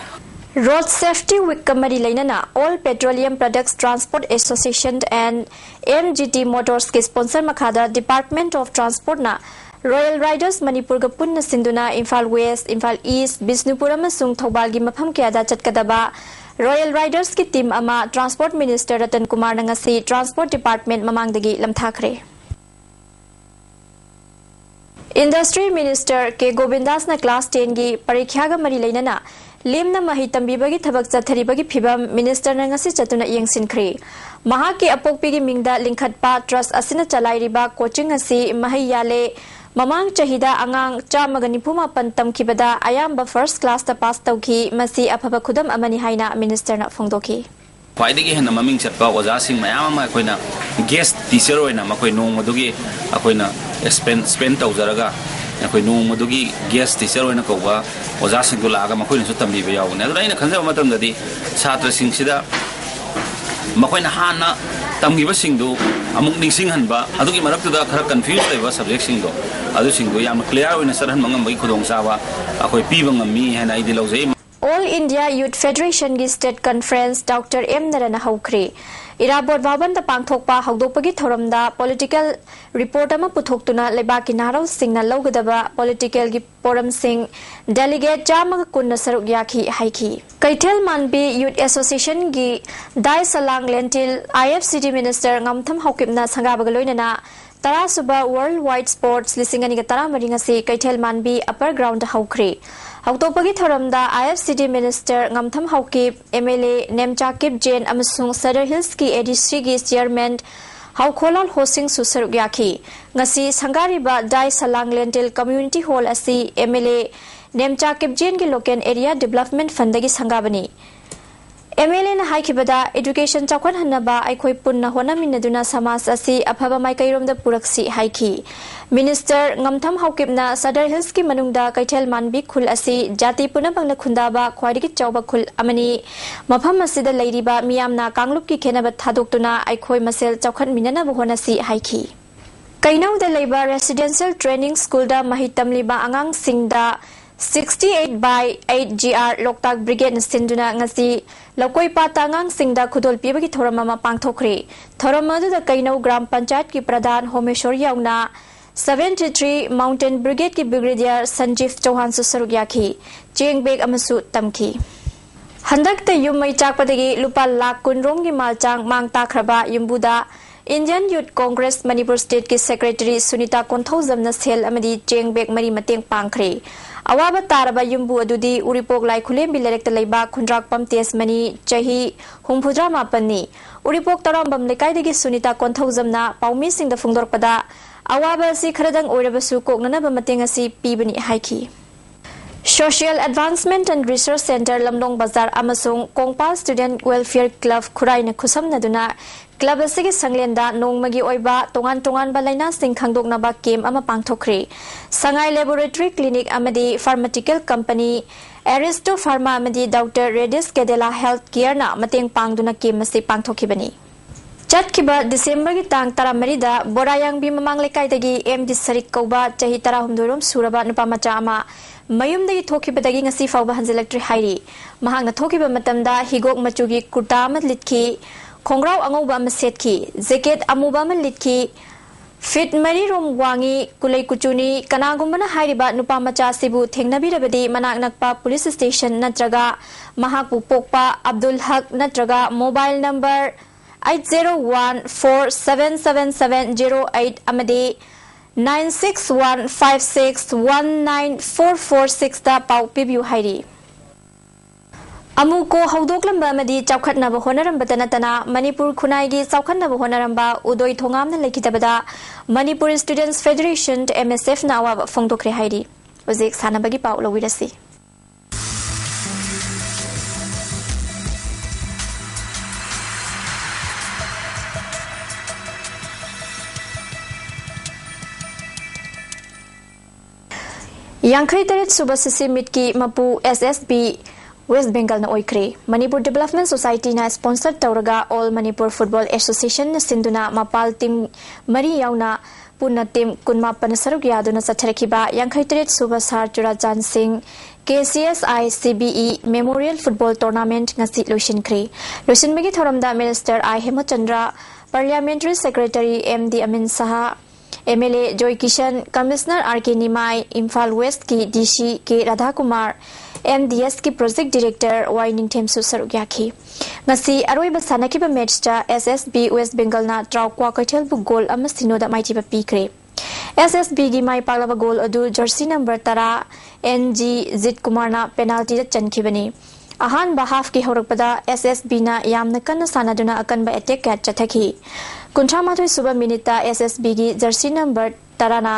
Road Safety Week ꯀ ꯃꯔꯤ ꯂꯩꯅꯅ All Petroleum Products Transport Association and M G T Motors ꯀꯤ sponsor ꯃꯈꯥꯗ Department of Transport ꯅ Royal Riders ꯃꯅꯤꯄꯨꯔꯒ ꯄꯨꯟꯅ ꯁꯤꯟꯗꯨꯅ ꯏꯝꯐꯥꯜ ꯋꯦꯁ, ꯏꯝꯐꯥꯜ ꯏꯁ, ꯕꯤꯁꯅꯨꯄꯨꯔ ꯑꯃꯁꯨꯡ ꯊꯧꯕꯥꯜꯒꯤ ꯃꯐꯝ ꯀꯌꯥꯗ ꯆꯠꯀꯗꯕ Royal Riders ꯀꯤ team ꯑꯃ Transport Minister ꯔꯇꯟ ꯀꯨꯃꯥꯔꯅ ꯉꯁꯤ Transport Department ꯃꯃꯥꯡꯗꯒꯤ ꯂꯝꯊꯥꯈ꯭ꯔꯦ꯫ Industry Minister ꯀꯦ ꯒꯣꯕꯤꯟꯗꯥꯁꯅ class ten ꯒꯤ ꯄꯔꯤꯈ꯭ꯌꯥꯒ ꯃꯔꯤ ꯂꯩꯅꯅ ꯂꯦꯝꯅ ꯃꯍꯩ ꯇꯝꯕꯤꯕꯒꯤ ꯊꯕꯛ ꯆꯠꯊꯔꯤꯕꯒꯤ ꯐꯤꯚꯝ minister ꯅ ꯉꯁꯤ ꯆꯠꯇꯨꯅ ꯌꯦꯡꯁꯤꯟꯈ꯭ꯔꯦ꯫ ꯃꯍꯥꯛꯀꯤ ꯑꯄꯣꯛꯄꯤꯒꯤ ꯃꯤꯡꯗ ꯂꯤꯡꯈꯠꯄ trust ꯑꯁꯤꯅ ꯆꯂꯥꯏꯔꯤꯕ coaching ꯑꯁꯤ ꯃꯍꯩ ꯌꯥꯜꯂꯦ꯫ ꯃꯃꯥꯡ ꯆꯍꯤꯗ ꯑꯉꯥꯡ ꯆꯥꯝꯃꯒ ꯅꯤꯐꯨ ꯃꯥꯄꯟ ꯇꯝꯈꯤꯕꯗ ꯑꯌꯥꯝꯕ first class ꯇ pass ꯇꯧꯈꯤ꯫ ꯃꯁꯤ ꯑꯐꯕ ꯈꯨꯗꯝ ꯑꯃꯅꯤ ꯍꯥꯏꯅ minister ꯅ ꯐꯣꯡꯗꯣꯛꯈꯤ꯫ ꯈ꯭ꯋꯥꯏꯗꯒꯤ ꯍꯦꯟꯅ ꯃꯃꯤꯡ ꯆꯠꯄ ꯑꯣꯖꯥꯁꯤꯡ ꯃꯌꯥꯝ ꯑꯃ ꯑꯩꯈꯣꯏꯅ guest teacher ꯑꯣꯏꯅ ꯃꯈꯣꯏ ꯅꯣꯡꯃꯗꯨꯒꯤ ꯑꯩꯈꯣꯏꯅ spend, spend ꯇꯧꯖꯔꯒ ꯑꯩꯈꯣꯏ ꯅꯣꯡꯃꯗꯨꯒꯤ guest teacher ꯑꯣꯏꯅ ꯀꯧꯕ ꯑꯣꯖꯥꯁꯤꯡꯗꯨ ꯂꯥꯛꯑꯒ ꯃꯈꯣꯏꯅꯁꯨ ꯇꯝꯕꯤꯕ ꯌꯥꯎꯕꯅꯦ꯫ ꯑꯗꯨꯅ ꯑꯩꯅ ꯈꯟꯖꯕ ꯃꯇꯝꯗꯗꯤ ꯁꯥꯇ꯭ꯔꯁꯤꯡꯁꯤꯗ ꯃꯈꯣꯏꯅ ꯍꯥꯟꯅ ꯇꯝꯈꯤꯕꯁꯤꯡꯗꯨ ꯑꯃꯨꯛ ꯅꯤꯡꯁꯤꯡꯍꯟꯕ, ꯑꯗꯨꯒꯤ ꯃꯔꯛꯇꯨꯗ ꯈꯔ confuse ꯂꯩꯕ subject ꯁꯤꯡꯗꯣ, ꯑꯗꯨꯁꯤꯡꯗꯣ ꯌꯥꯝꯅ clear ꯑꯣꯏꯅ ꯆꯠꯍꯟꯕ ꯉꯝꯕꯒꯤ ꯈꯨꯗꯣꯡꯆꯥꯕ ꯑꯩꯈꯣꯏ ꯄꯤꯕ ꯉꯝꯃꯤ ꯍꯥꯏꯅ ꯑꯩꯗꯤ ꯂꯧꯖꯩ꯫ All India Youth Federation ꯒꯤ state conference Doctor ꯑꯦꯝ ꯅꯔꯅ ꯍꯧꯈ꯭ꯔꯦ꯫ ꯏꯔꯥꯕꯣꯠ ꯚꯕꯟꯗ ꯄꯥꯡꯊꯣꯛꯄ ꯍꯧꯗꯣꯛꯄꯒꯤ ꯊꯧꯔꯝꯗ political report ꯑꯃ ꯄꯨꯊꯣꯛꯇꯨꯅ ꯂꯩꯕꯥꯛꯀꯤ ꯅꯍꯥꯔꯣꯜꯁꯤꯡꯅ ꯂꯧꯒꯗꯕ political ꯒꯤ ꯄꯣꯔꯝꯁꯤꯡ delegate ꯆꯥꯝꯃꯒ ꯀꯨꯟꯅ ꯁꯔꯨꯛ ꯌꯥꯈꯤ ꯍꯥꯏꯈꯤ꯫ ꯀꯩꯊꯦꯜ ꯃꯥꯟꯕꯤ Youth Association ꯒꯤ ꯗꯥꯏ ꯁꯂꯥꯡ ꯂꯦꯟꯇꯤꯜ I F C D minister ꯉꯥꯝꯊꯝ ꯍꯥꯎꯀꯤꯞꯅ ꯁꯪꯒꯥꯕꯒ ꯂꯣꯏꯅꯅ ꯇꯔꯥꯁꯨꯕ World Wide Sports ꯂꯤꯁꯤꯡ ꯑꯅꯤꯒ ꯇꯔꯥꯃꯔꯤ ꯉꯁꯤ ꯀꯩꯊꯦꯜ ꯃꯥꯟꯕꯤ upper ground ꯗ ꯍꯧꯈ꯭ꯔꯦ꯫ ꯍꯧꯗꯣꯛꯄꯒꯤ ꯊꯧꯔꯝꯗ IFCD Minister ꯉꯝꯊꯝ ꯍꯥꯎꯀꯤꯞ, MLA ꯅꯦꯝꯆꯥꯀꯤꯞ ꯖꯦꯟ ꯑꯃꯁꯨꯡ ꯁꯗꯔ ꯍꯤꯜꯁꯀꯤ ADCꯒꯤ Chairman ꯍꯥꯎꯈꯣꯂꯥꯜ ꯍꯣꯁꯤꯡꯁꯨ ꯁꯔꯨꯛ ꯌꯥꯈꯤ꯫ ꯉꯁꯤ ꯁꯪꯒꯥꯔꯤꯕ ꯗꯥꯏ ꯁꯂꯥꯡ ꯂꯦꯟꯇꯤꯜ Community Hall ꯑꯁꯤ MLA ꯅꯦꯝꯆꯥꯀꯤꯞ ꯖꯦꯟꯒꯤ Local Area Development Fundꯗꯒꯤ ꯁꯪꯒꯥꯕꯅꯤ꯫ MLAꯅ ꯍꯥꯏꯈꯤꯕꯗ, education ꯆꯥꯎꯈꯠꯍꯟꯅꯕ ꯑꯩꯈꯣꯏ ꯄꯨꯟꯅ ꯍꯣꯠꯅꯃꯤꯟꯅꯗꯨꯅ ꯁꯃꯥꯖ ꯑꯁꯤ ꯑꯐꯕ ꯃꯥꯏꯀꯩꯔꯣꯝꯗ ꯄꯨꯔꯛꯁꯤ ꯍꯥꯏꯈꯤ꯫ Minister ꯉꯝꯊꯝ ꯍꯥꯎꯀꯤꯞꯅ ꯁꯗꯔ ꯍꯤꯜꯁꯀꯤ ꯃꯅꯨꯡꯗ ꯀꯩꯊꯦꯜ ꯃꯥꯟꯕꯤ ꯈꯨꯜ ꯑꯁꯤ ꯖꯥꯇꯤ ꯄꯨꯝꯅꯃꯛꯅ ꯈꯨꯟꯗꯥꯕ ꯈ꯭ꯋꯥꯏꯗꯒꯤ ꯆꯥꯎꯕ ꯈꯨꯜ ꯑꯃꯅꯤ꯫ ꯃꯐꯝ ꯑꯁꯤꯗ ꯂꯩꯔꯤꯕ ꯃꯤꯌꯥꯝꯅ ꯀꯥꯡꯂꯨꯞꯀꯤ ꯈꯦꯟꯅꯕ ꯊꯥꯗꯣꯛꯇꯨꯅ ꯑꯩꯈꯣꯏ ꯃꯁꯦꯜ ꯆꯥꯎꯈꯠꯃꯤꯟꯅꯅꯕ ꯍꯣꯠꯅꯁꯤ ꯍꯥꯏꯈꯤ꯫ ꯀꯩꯅꯧꯗ ꯂꯩꯕ Residential Training Schoolꯗ ꯃꯍꯩ ꯇꯝꯂꯤꯕ ꯑꯉꯥꯡꯁꯤꯡꯗ sixty eight by eight GR ꯂꯣꯛꯇꯥꯛ Brigadeꯅ ꯁꯤꯟꯗꯨꯅ ꯉꯁꯤ ꯂꯧꯀꯣꯏ ꯄꯥꯠꯇ ꯑꯉꯥꯡꯁꯤꯡꯗ ꯈꯨꯗꯣꯜ ꯄꯤꯕꯒꯤ ꯊꯧꯔꯝ ꯑꯃ ꯄꯥꯡꯊꯣꯛꯈ꯭ꯔꯦ꯫ ꯊꯧꯔꯝ ꯑꯗꯨꯗ ꯀꯩꯅꯧ ꯒ꯭ꯔꯥꯝ ꯄꯟꯆꯥꯌꯠꯀꯤ ꯄ꯭ꯔꯙꯥꯟ ꯍꯣꯃꯦꯁꯣꯔ ꯌꯥꯎꯅ seventy three Mountain Brigadeꯀꯤ Brigadier ꯁꯟꯖꯤꯞ ꯆꯧꯍꯥꯟꯁꯨ ꯁꯔꯨꯛ ꯌꯥꯈꯤ꯫ ꯆꯦꯡ bag ꯑꯃꯁꯨ ꯇꯝꯈꯤ꯫ ꯍꯟꯗꯛꯇ ꯌꯨꯝ ꯃꯩ ꯆꯥꯛꯄꯗꯒꯤ ꯂꯨꯄꯥ ꯂꯥꯈ ꯀꯨꯟ ꯔꯣꯝꯒꯤ ꯃꯥꯜꯆꯥꯡ ꯃꯥꯡ ꯇꯥꯛꯈ꯭ꯔꯕ ꯌꯨꯝꯕꯨꯗ Indian Youth Congress Manipur Stateꯀꯤ Secretary Sunita ꯀꯣꯟꯊꯧꯖꯝꯅ ꯁꯦꯜ ꯑꯃꯗꯤ ꯆꯦꯡ bag ꯃꯔꯤ ꯃꯇꯦꯡ ꯄꯥꯡꯈ꯭ꯔꯦ꯫ ꯑꯋꯥꯕ ꯇꯥꯔꯕ ꯌꯨꯝꯕꯨ ꯑꯗꯨꯗꯤ ꯎꯔꯤꯄꯣꯛ ꯂꯥꯏꯈꯨꯂꯦꯝꯕꯤ ꯂꯩꯔꯛꯇ ꯂꯩꯕ ꯈꯨꯟꯗ꯭ꯔꯥꯛꯄꯝ ꯇꯦꯖꯃꯅꯤ, ꯆꯍꯤ ꯍꯨꯝꯐꯨꯇꯔꯥ ꯃꯥꯄꯟꯅꯤ꯫ ꯎꯔꯤꯄꯣꯛ ꯇꯔꯥꯝꯕꯝ ꯂꯩꯀꯥꯏꯗꯒꯤ ꯁꯨꯅꯤꯇꯥ ꯀꯣꯟꯊꯧꯖꯝꯅ ꯄꯥꯎꯃꯤꯁꯤꯡꯗ ꯐꯣꯡꯗꯣꯔꯛꯄꯗ, ꯑꯋꯥꯕ ꯑꯁꯤ ꯈꯔꯗꯪ ꯑꯣꯏꯔꯕꯁꯨ ꯀꯣꯛꯅꯅꯕ ꯃꯇꯦꯡ ꯑꯁꯤ ꯄꯤꯕꯅꯤ ꯍꯥꯏꯈꯤ꯫ Social Advancement and Research Centre ꯂꯝꯂꯣꯡ ꯕꯖꯥꯔ ꯑꯃꯁꯨꯡ Kongpal Student Welfare Club ꯈꯨꯔꯥꯏꯅ ꯈꯨꯠꯁꯝꯅꯗꯨꯅ club ꯑꯁꯤꯒꯤ ꯁꯪꯂꯦꯟꯗ ꯅꯣꯡꯃꯒꯤ ꯑꯣꯏꯕ ꯇꯣꯉꯥꯟ ꯇꯣꯉꯥꯟꯕ ꯂꯥꯏꯅꯥꯁꯤꯡ ꯈꯪꯗꯣꯛꯅꯕ camp ꯑꯃ ꯄꯥꯡꯊꯣꯛꯈ꯭ꯔꯦ꯫ ꯁꯉꯥꯏ Laboratory Clinic ꯑꯃꯗꯤ Pharmaceutical Company Aristo Pharma ꯑꯃꯗꯤ Doctor Reddy's Cadila Health Careꯅ ꯃꯇꯦꯡ ꯄꯥꯡꯗꯨꯅ camp ꯑꯁꯤ ꯄꯥꯡꯊꯣꯛꯈꯤꯕꯅꯤ꯫ ꯆꯠꯈꯤꯕ Decemberꯒꯤ ꯇꯥꯡ ꯇꯔꯥꯃꯔꯤꯗ ꯕꯣꯔꯥꯌꯥꯡꯕꯤ ꯃꯃꯥꯡ ꯂꯩꯀꯥꯏꯗꯒꯤ ꯑꯦꯝ ꯗꯤ ꯁꯔꯤꯛ ꯀꯧꯕ ꯆꯍꯤ ꯇꯔꯥꯍꯨꯝꯗꯣꯏ ꯔꯣꯝ ꯁꯨꯔꯕ ꯅꯨꯄꯥ ꯃꯆꯥ ꯑꯃ ꯃꯌꯨꯝꯗꯒꯤ ꯊꯣꯛꯈꯤꯕꯗꯒꯤ ꯉꯁꯤ ꯐꯥꯎꯕ ꯍꯟꯖꯤꯜꯂꯛꯇ꯭ꯔꯤ ꯍꯥꯏꯔꯤ꯫ ꯃꯍꯥꯛꯅ ꯊꯣꯛꯈꯤꯕ ꯃꯇꯝꯗ ꯍꯤꯒꯣꯛ ꯃꯆꯨꯒꯤ ꯀꯨꯔꯇꯥ ꯑꯃ ꯂꯤꯠꯈꯤ, ꯈꯣꯡꯒ꯭ꯔꯥꯎ ꯑꯉꯧꯕ ꯑꯃ ꯁꯦꯠꯈꯤ, jacket ꯑꯃꯨꯕ ꯑꯃ ꯂꯤꯠꯈꯤ, feet ꯃꯔꯤ ꯔꯣꯝ ꯋꯥꯡꯉꯤ, ꯀꯨꯂꯩ ꯀꯨꯆꯨꯅꯤ꯫ ꯀꯅꯥꯒꯨꯝꯕꯅ ꯍꯥꯏꯔꯤꯕ ꯅꯨꯄꯥ ꯃꯆꯥ ꯑꯁꯤꯕꯨ ꯊꯦꯡꯅꯕꯤꯔꯕꯗꯤ ꯃꯅꯥꯛ ꯅꯛꯄ police station ꯅꯠꯇ꯭ꯔꯒ ꯃꯍꯥꯛꯄꯨ ꯄꯣꯛꯄ ꯑꯕꯗꯨꯜ ꯍꯛ ꯅꯠꯇ꯭ꯔꯒ mobile number eight zero one four seven seven seven zero eight ꯑꯃꯗꯤ Nine six one five six one nine four four six ꯇ ꯄꯥꯎ ꯄꯤꯕꯤꯌꯨ ꯍꯥꯏꯔꯤ꯫ ꯑꯃꯨꯀꯣ ꯍꯧꯗꯣꯛꯂꯝꯕ ꯑꯃꯗꯤ ꯆꯥꯎꯈꯠꯅꯕ ꯍꯣꯠꯅꯔꯝꯕꯇ ꯅꯠꯇꯅ ꯃꯅꯤꯄꯨꯔ ꯈꯨꯟꯅꯥꯏꯒꯤ ꯆꯥꯎꯈꯠꯅꯕ ꯍꯣꯠꯅꯔꯝꯕ ꯎꯗꯣꯏ ꯊꯣꯉꯥꯝꯅ ꯂꯩꯈꯤꯗꯕꯗ Manipur Students Federation, M S F ꯅ ꯑꯋꯥꯕ ꯐꯣꯡꯗꯣꯛꯈ꯭ꯔꯦ ꯍꯥꯏꯔꯤ꯫ ꯍꯧꯖꯤꯛ ꯁꯥꯟꯅꯕꯒꯤ ꯄꯥꯎ ꯂꯧꯕꯤꯔꯁꯤ꯫ ꯌꯥꯡꯈꯩ ꯇꯔꯦꯠ ꯁꯨꯕ ꯁꯤꯁꯤ ꯃꯤꯠꯀꯤ ꯃꯄꯨ S S B West Bengal ꯅ ꯑꯣꯏꯈ꯭ꯔꯦ꯫ ꯃꯅꯤꯄꯨꯔ Development Society ꯅ sponsor ꯇꯧꯔꯒ All Manipur Football Association ꯅ ꯁꯤꯟꯗꯨꯅ ꯃꯄꯥꯜ team ꯃꯔꯤ ꯌꯥꯎꯅ ꯄꯨꯟꯅ team ꯀꯨꯟꯃꯥꯄꯟ ꯁꯔꯨꯛ ꯌꯥꯗꯨꯅ ꯆꯠꯊꯔꯛꯈꯤꯕ ꯌꯥꯡꯈꯩ ꯇꯔꯦꯠ ꯁꯨꯕ ꯁꯥꯔ ꯆꯨꯔꯥꯆꯥꯟ ꯁꯤꯡ K C S I C B E Memorial Football Tournament ꯉꯁꯤ ꯂꯣꯏꯁꯤꯟꯈ꯭ꯔꯦ꯫ ꯂꯣꯏꯁꯤꯟꯕꯒꯤ ꯊꯧꯔꯝꯗ Minister I ꯍꯦꯃꯆꯟꯗ꯭ꯔ, Parliamentary Secretary M D ꯑꯃꯤꯟ Shah, M L A joy Kisan, Commissioner R K Nimai, Imphal West ꯀꯤ D C K ꯔꯥꯙꯥꯀꯨꯃꯥꯔ, M D S ꯀꯤ Project Director Y ꯅꯤꯡꯊꯦꯝꯁꯨ ꯁꯔꯨꯛ ꯌꯥꯈꯤ꯫ ꯉꯁꯤ ꯑꯔꯣꯏꯕ ꯁꯥꯟꯅꯈꯤꯕ match ꯇ S S B West Bengal ꯅ ꯇ꯭ꯔꯥꯎ ꯀ꯭ꯋꯥꯀꯩꯊꯦꯜꯕꯨ goal ꯑꯃ ꯁꯤꯅꯣꯗ ꯃꯥꯏꯊꯤꯕ ꯄꯤꯈ꯭ꯔꯦ꯫ S S B ꯒꯤ ꯃꯥꯏ ꯄꯥꯛꯂꯕ goal ꯑꯗꯨ jersey number ꯇꯔꯥ N G ꯖꯤꯠ ꯀꯨꯃꯥꯔꯅ penalty ꯗ ꯆꯟꯈꯤꯕꯅꯤ꯫ ꯑꯍꯥꯟꯕ half ꯀꯤ ꯍꯧꯔꯛꯄꯗ S S B ꯅ ꯌꯥꯝꯅ ꯀꯟꯅ ꯁꯥꯟꯅꯗꯨꯅ ꯑꯀꯟꯕ attack ꯀꯌꯥ ꯆꯠꯊꯈꯤ꯫ ꯀꯨꯟꯊ꯭ꯔꯥ ꯃꯥꯊꯣꯏ ꯁꯨꯕ minute ꯇ S S B ꯒꯤ jersey number ꯇꯔꯥꯅ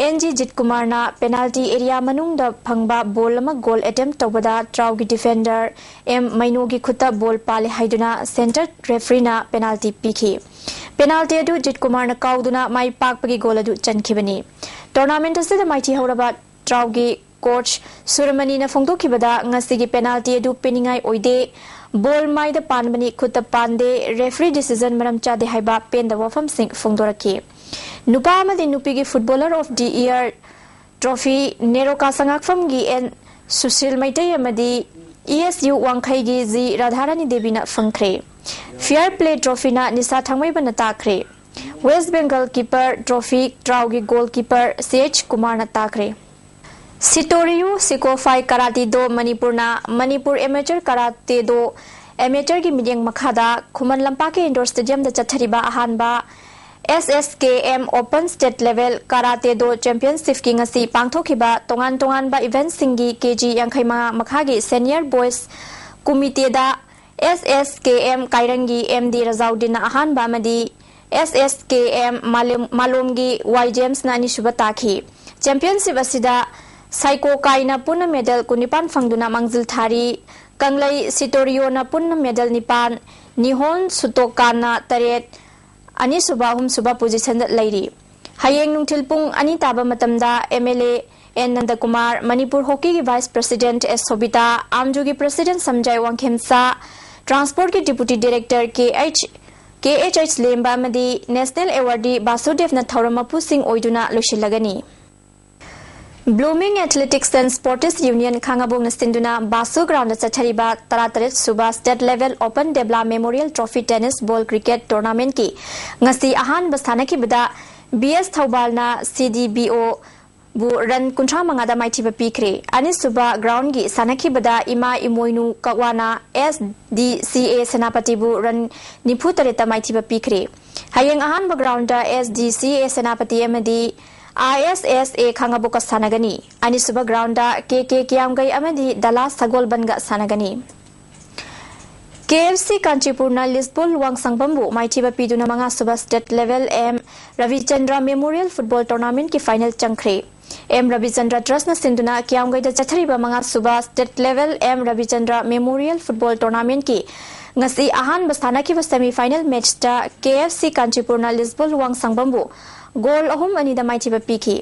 N G ꯖꯤꯠ ꯀꯨꯃꯥꯔꯅ penalty area ꯃꯅꯨꯡꯗ ꯐꯪꯕ ball ꯑꯃ goal attempt ꯇꯧꯕꯗ ꯇ꯭ꯔꯥꯎꯒꯤ defender M ꯃꯩꯅꯣꯒꯤ ꯈꯨꯠꯇ ball ꯄꯥꯜꯂꯦ ꯍꯥꯏꯗꯨꯅ center referee ꯅ penalty ꯄꯤꯈꯤ꯫ Penalty ꯑꯗꯨ ꯖꯤꯠ ꯀꯨꯃꯥꯔꯅ ꯀꯥꯎꯗꯨꯅ ꯃꯥꯏ ꯄꯥꯛꯄꯒꯤ goal ꯑꯗꯨ ꯆꯟꯈꯤꯕꯅꯤ꯫ Tournament ꯑꯁꯤꯗ ꯃꯥꯏꯊꯤꯍꯧꯔꯕ ꯇ꯭ꯔꯥꯎꯒꯤ coach ꯁꯨꯔꯃꯅꯤꯅ ꯐꯣꯡꯗꯣꯛꯈꯤꯕꯗ, ꯉꯁꯤꯒꯤ penalty ꯑꯗꯨ ꯄꯤꯅꯤꯡꯉꯥꯏ ꯑꯣꯏꯗꯦ, ball ꯃꯥꯏꯗ ꯄꯥꯟꯕꯅꯤ, ꯈꯨꯠꯇ ꯄꯥꯟꯗꯦ, referee decision ꯃꯔꯝ ꯆꯥꯗꯦ ꯍꯥꯏꯕ ꯄꯦꯟꯗꯕ ꯋꯥꯐꯝꯁꯤꯡ ꯐꯣꯡꯗꯣꯔꯛꯈꯤ꯫ ꯅꯨꯄꯥ ꯑꯃꯗꯤ ꯅꯨꯄꯤꯒꯤ Footballer of the Year trophy NEROCA ꯁꯉꯥꯛꯐꯝꯒꯤ N Sushil Meitei ꯑꯃꯗꯤ E S U ꯋꯥꯡꯈꯩꯒꯤ G ꯔꯥꯙꯥꯔꯥꯅꯤ ꯗꯦꯕꯤꯅ ꯐꯪꯈ꯭ꯔꯦ꯫ Fair Play trophy ꯅ ꯅꯤꯁꯥ ꯊꯥꯡꯃꯩꯕꯟꯅ ꯇꯥꯈ꯭ꯔꯦ꯫ West Bengal keeper trophy ꯇ꯭ꯔꯥꯎꯒꯤ goalkeeper C H ꯀꯨꯃꯥꯔꯅ ꯇꯥꯈ꯭ꯔꯦ꯫ ꯁꯤꯇꯣꯔꯤꯌꯨ ꯁꯤꯀꯣꯐꯥꯏ ꯀꯔꯥꯇꯤ ꯗꯣ ꯃꯅꯤꯄꯨꯔꯅ Manipur Amateur Karate Do Amateur ꯒꯤ ꯃꯤꯠꯌꯦꯡ ꯃꯈꯥꯗ ꯈꯨꯃꯟ ꯂꯝꯄꯥꯛꯀꯤ indoor stadium ꯗ ꯆꯠꯊꯔꯤꯕ ꯑꯍꯥꯟꯕ S S K M Open State Level Karate Do Championshipꯀꯤ ꯉꯁꯤ ꯄꯥꯡꯊꯣꯛꯈꯤꯕ ꯇꯣꯉꯥꯟ ꯇꯣꯉꯥꯟꯕ eventꯁꯤꯡꯒꯤ ꯀꯦ ꯖꯤ ꯌꯥꯡꯈꯩ ꯃꯉꯥ ꯃꯈꯥꯒꯤ Senior Boys Kumiteda ꯑꯦꯁ S K M ꯀꯥꯏꯔꯪꯒꯤ M D ꯔꯖꯥꯎꯗꯤꯟꯅ ꯑꯍꯥꯟꯕ ꯑꯃꯗꯤ ꯑꯦꯁ ꯑꯦꯁ ꯀꯦ ꯑꯦꯝ ꯃꯥꯂꯦꯝ-, ꯃꯥꯂꯣꯝꯒꯤ ꯋꯥꯏ ꯖꯦꯝꯁꯅ ꯑꯅꯤꯁꯨꯕ ꯇꯥꯈꯤ꯫ Championship ꯑꯁꯤꯗ ꯁꯥꯏꯀꯣ ꯀꯥꯏꯅ ꯄꯨꯟꯅ medal ꯀꯨꯟꯅꯤꯄꯥꯟ ꯐꯪꯗꯨꯅ ꯃꯥꯡꯖꯤꯜ ꯊꯥꯔꯤ꯫ ꯀꯪꯂꯩ ꯁꯤꯇꯣꯔꯤꯌꯣꯅ ꯄꯨꯟꯅ medal ꯅꯤꯄꯥꯟ, ꯅꯤꯍꯣꯟ ꯁꯨꯇꯣꯀꯥꯟꯅ ꯇꯔꯦꯠ, ꯑꯅꯤꯁꯨꯕ, ꯑꯍꯨꯝꯁꯨꯕ positionꯗ ꯂꯩꯔꯤ꯫ ꯍꯌꯦꯡ ꯅꯨꯡꯊꯤꯜ ꯄꯨꯡ ꯑꯅꯤ ꯇꯥꯕ ꯃꯇꯝꯗ M L A N Nandakumar, Manipur ꯍꯣꯀꯤꯒꯤ vice president ꯑꯦꯁ ꯁꯣꯕꯤꯇꯥ, ꯑꯥꯝꯖꯨꯒꯤ president ꯁꯝꯖꯥꯏ ꯋꯥꯡꯈꯦꯝꯆꯥ, transportꯀꯤ deputy director K H, K H H Lemba ꯑꯃꯗꯤ national awardee ꯕꯥꯁꯨꯗꯦꯕꯅ ꯊꯧꯔꯝ ꯃꯄꯨꯁꯤꯡ ꯑꯣꯏꯗꯨꯅ ꯂꯣꯏꯁꯤꯜꯂꯒꯅꯤ꯫ Blooming Athletics and Sports Union ꯈꯥꯉꯕꯣꯛꯅ ꯁꯤꯟꯗꯨꯅ ꯕꯥꯁꯨ groundꯗ ꯆꯠꯊꯔꯤꯕ ꯇꯔꯥꯇꯔꯦꯠ ꯁꯨꯕ State Level Open Debla Memorial Trophy Tennis Ball Cricket Tournamentꯀꯤ ꯉꯁꯤ ꯑꯍꯥꯟꯕ ꯁꯥꯟꯅꯈꯤꯕꯗ ꯕꯤ ꯑꯦꯁ ꯊꯧꯕꯥꯜꯅ ꯁꯤ ꯗꯤ ꯕꯤ ꯑꯣ ꯕꯨ run ꯀꯨꯟꯊ꯭ꯔꯥ ꯃꯉꯥꯗ ꯃꯥꯏꯊꯤꯕ ꯄꯤꯈ꯭ꯔꯦ꯫ ꯑꯅꯤꯁꯨꯕ groundꯒꯤ ꯁꯥꯟꯅꯈꯤꯕꯗ ꯏꯃꯥ ꯏꯃꯣꯏꯅꯨ ꯀꯛꯋꯥꯅ ꯑꯦꯁ ꯗꯤ ꯁꯤ ꯑꯦ ꯁꯦꯅꯥꯄꯇꯤꯕꯨ run ꯅꯤꯐꯨ ꯇꯔꯦꯠꯇ ꯃꯥꯏꯊꯤꯕ ꯄꯤꯈ꯭ꯔꯦ꯫ ꯍꯌꯦꯡ ꯑꯍꯥꯟꯕ groundꯗ ꯑꯦꯁ ꯗꯤ ꯁꯤ ꯑꯦ ꯁꯦꯅꯥꯄꯇꯤ ꯑꯃꯗꯤ ꯑꯥꯏ ꯑꯦꯁ ꯑꯦꯁ ꯑꯦ ꯈꯥꯉꯕꯣꯛꯀ ꯁꯥꯟꯅꯒꯅꯤ꯫ ꯑꯅꯤꯁꯨꯕ groundꯗ ꯀꯦ ꯀꯦ ꯀꯤꯌꯥꯝꯒꯩ ꯑꯃꯗꯤ ꯗꯂꯥꯁ ꯁꯒꯣꯜꯕꯟꯒ ꯁꯥꯟꯅꯒꯅꯤ꯫ ꯀꯦ ꯑꯦꯐ ꯁꯤ ꯀꯥꯟꯆꯤꯄꯨꯔꯅ ꯂꯤꯁꯕꯣꯜ ꯋꯥꯡꯁꯪꯕꯝꯕꯨ ꯃꯥꯏꯊꯤꯕ ꯄꯤꯗꯨꯅ ꯃꯉꯥꯁꯨꯕ State Level M Rabichandra Memorial Football Tournamentꯀꯤ final ꯆꯪꯈ꯭ꯔꯦ꯫ ꯑꯦꯝ ꯔꯕꯤꯆꯟꯗ꯭ꯔ Trustꯅ ꯁꯤꯟꯗꯨꯅ ꯀꯤꯌꯥꯝꯒꯩꯗ ꯆꯠꯊꯔꯤꯕ ꯃꯉꯥꯁꯨꯕ State Level M Rabichandra Memorial Football Tournamentꯀꯤ ꯉꯁꯤ ꯑꯍꯥꯟꯕ ꯁꯥꯟꯅꯈꯤꯕ semi final matchꯇ ꯀꯦ ꯑꯦꯐ ꯁꯤ ꯀꯥꯟꯆꯤꯄꯨꯔꯅ ꯂꯤꯁꯕꯣꯜ ꯋꯥꯡꯁꯪꯕꯝꯕꯨ goal ꯑꯍꯨꯝ ꯑꯅꯤꯗ ꯃꯥꯏꯊꯤꯕ ꯄꯤꯈꯤ꯫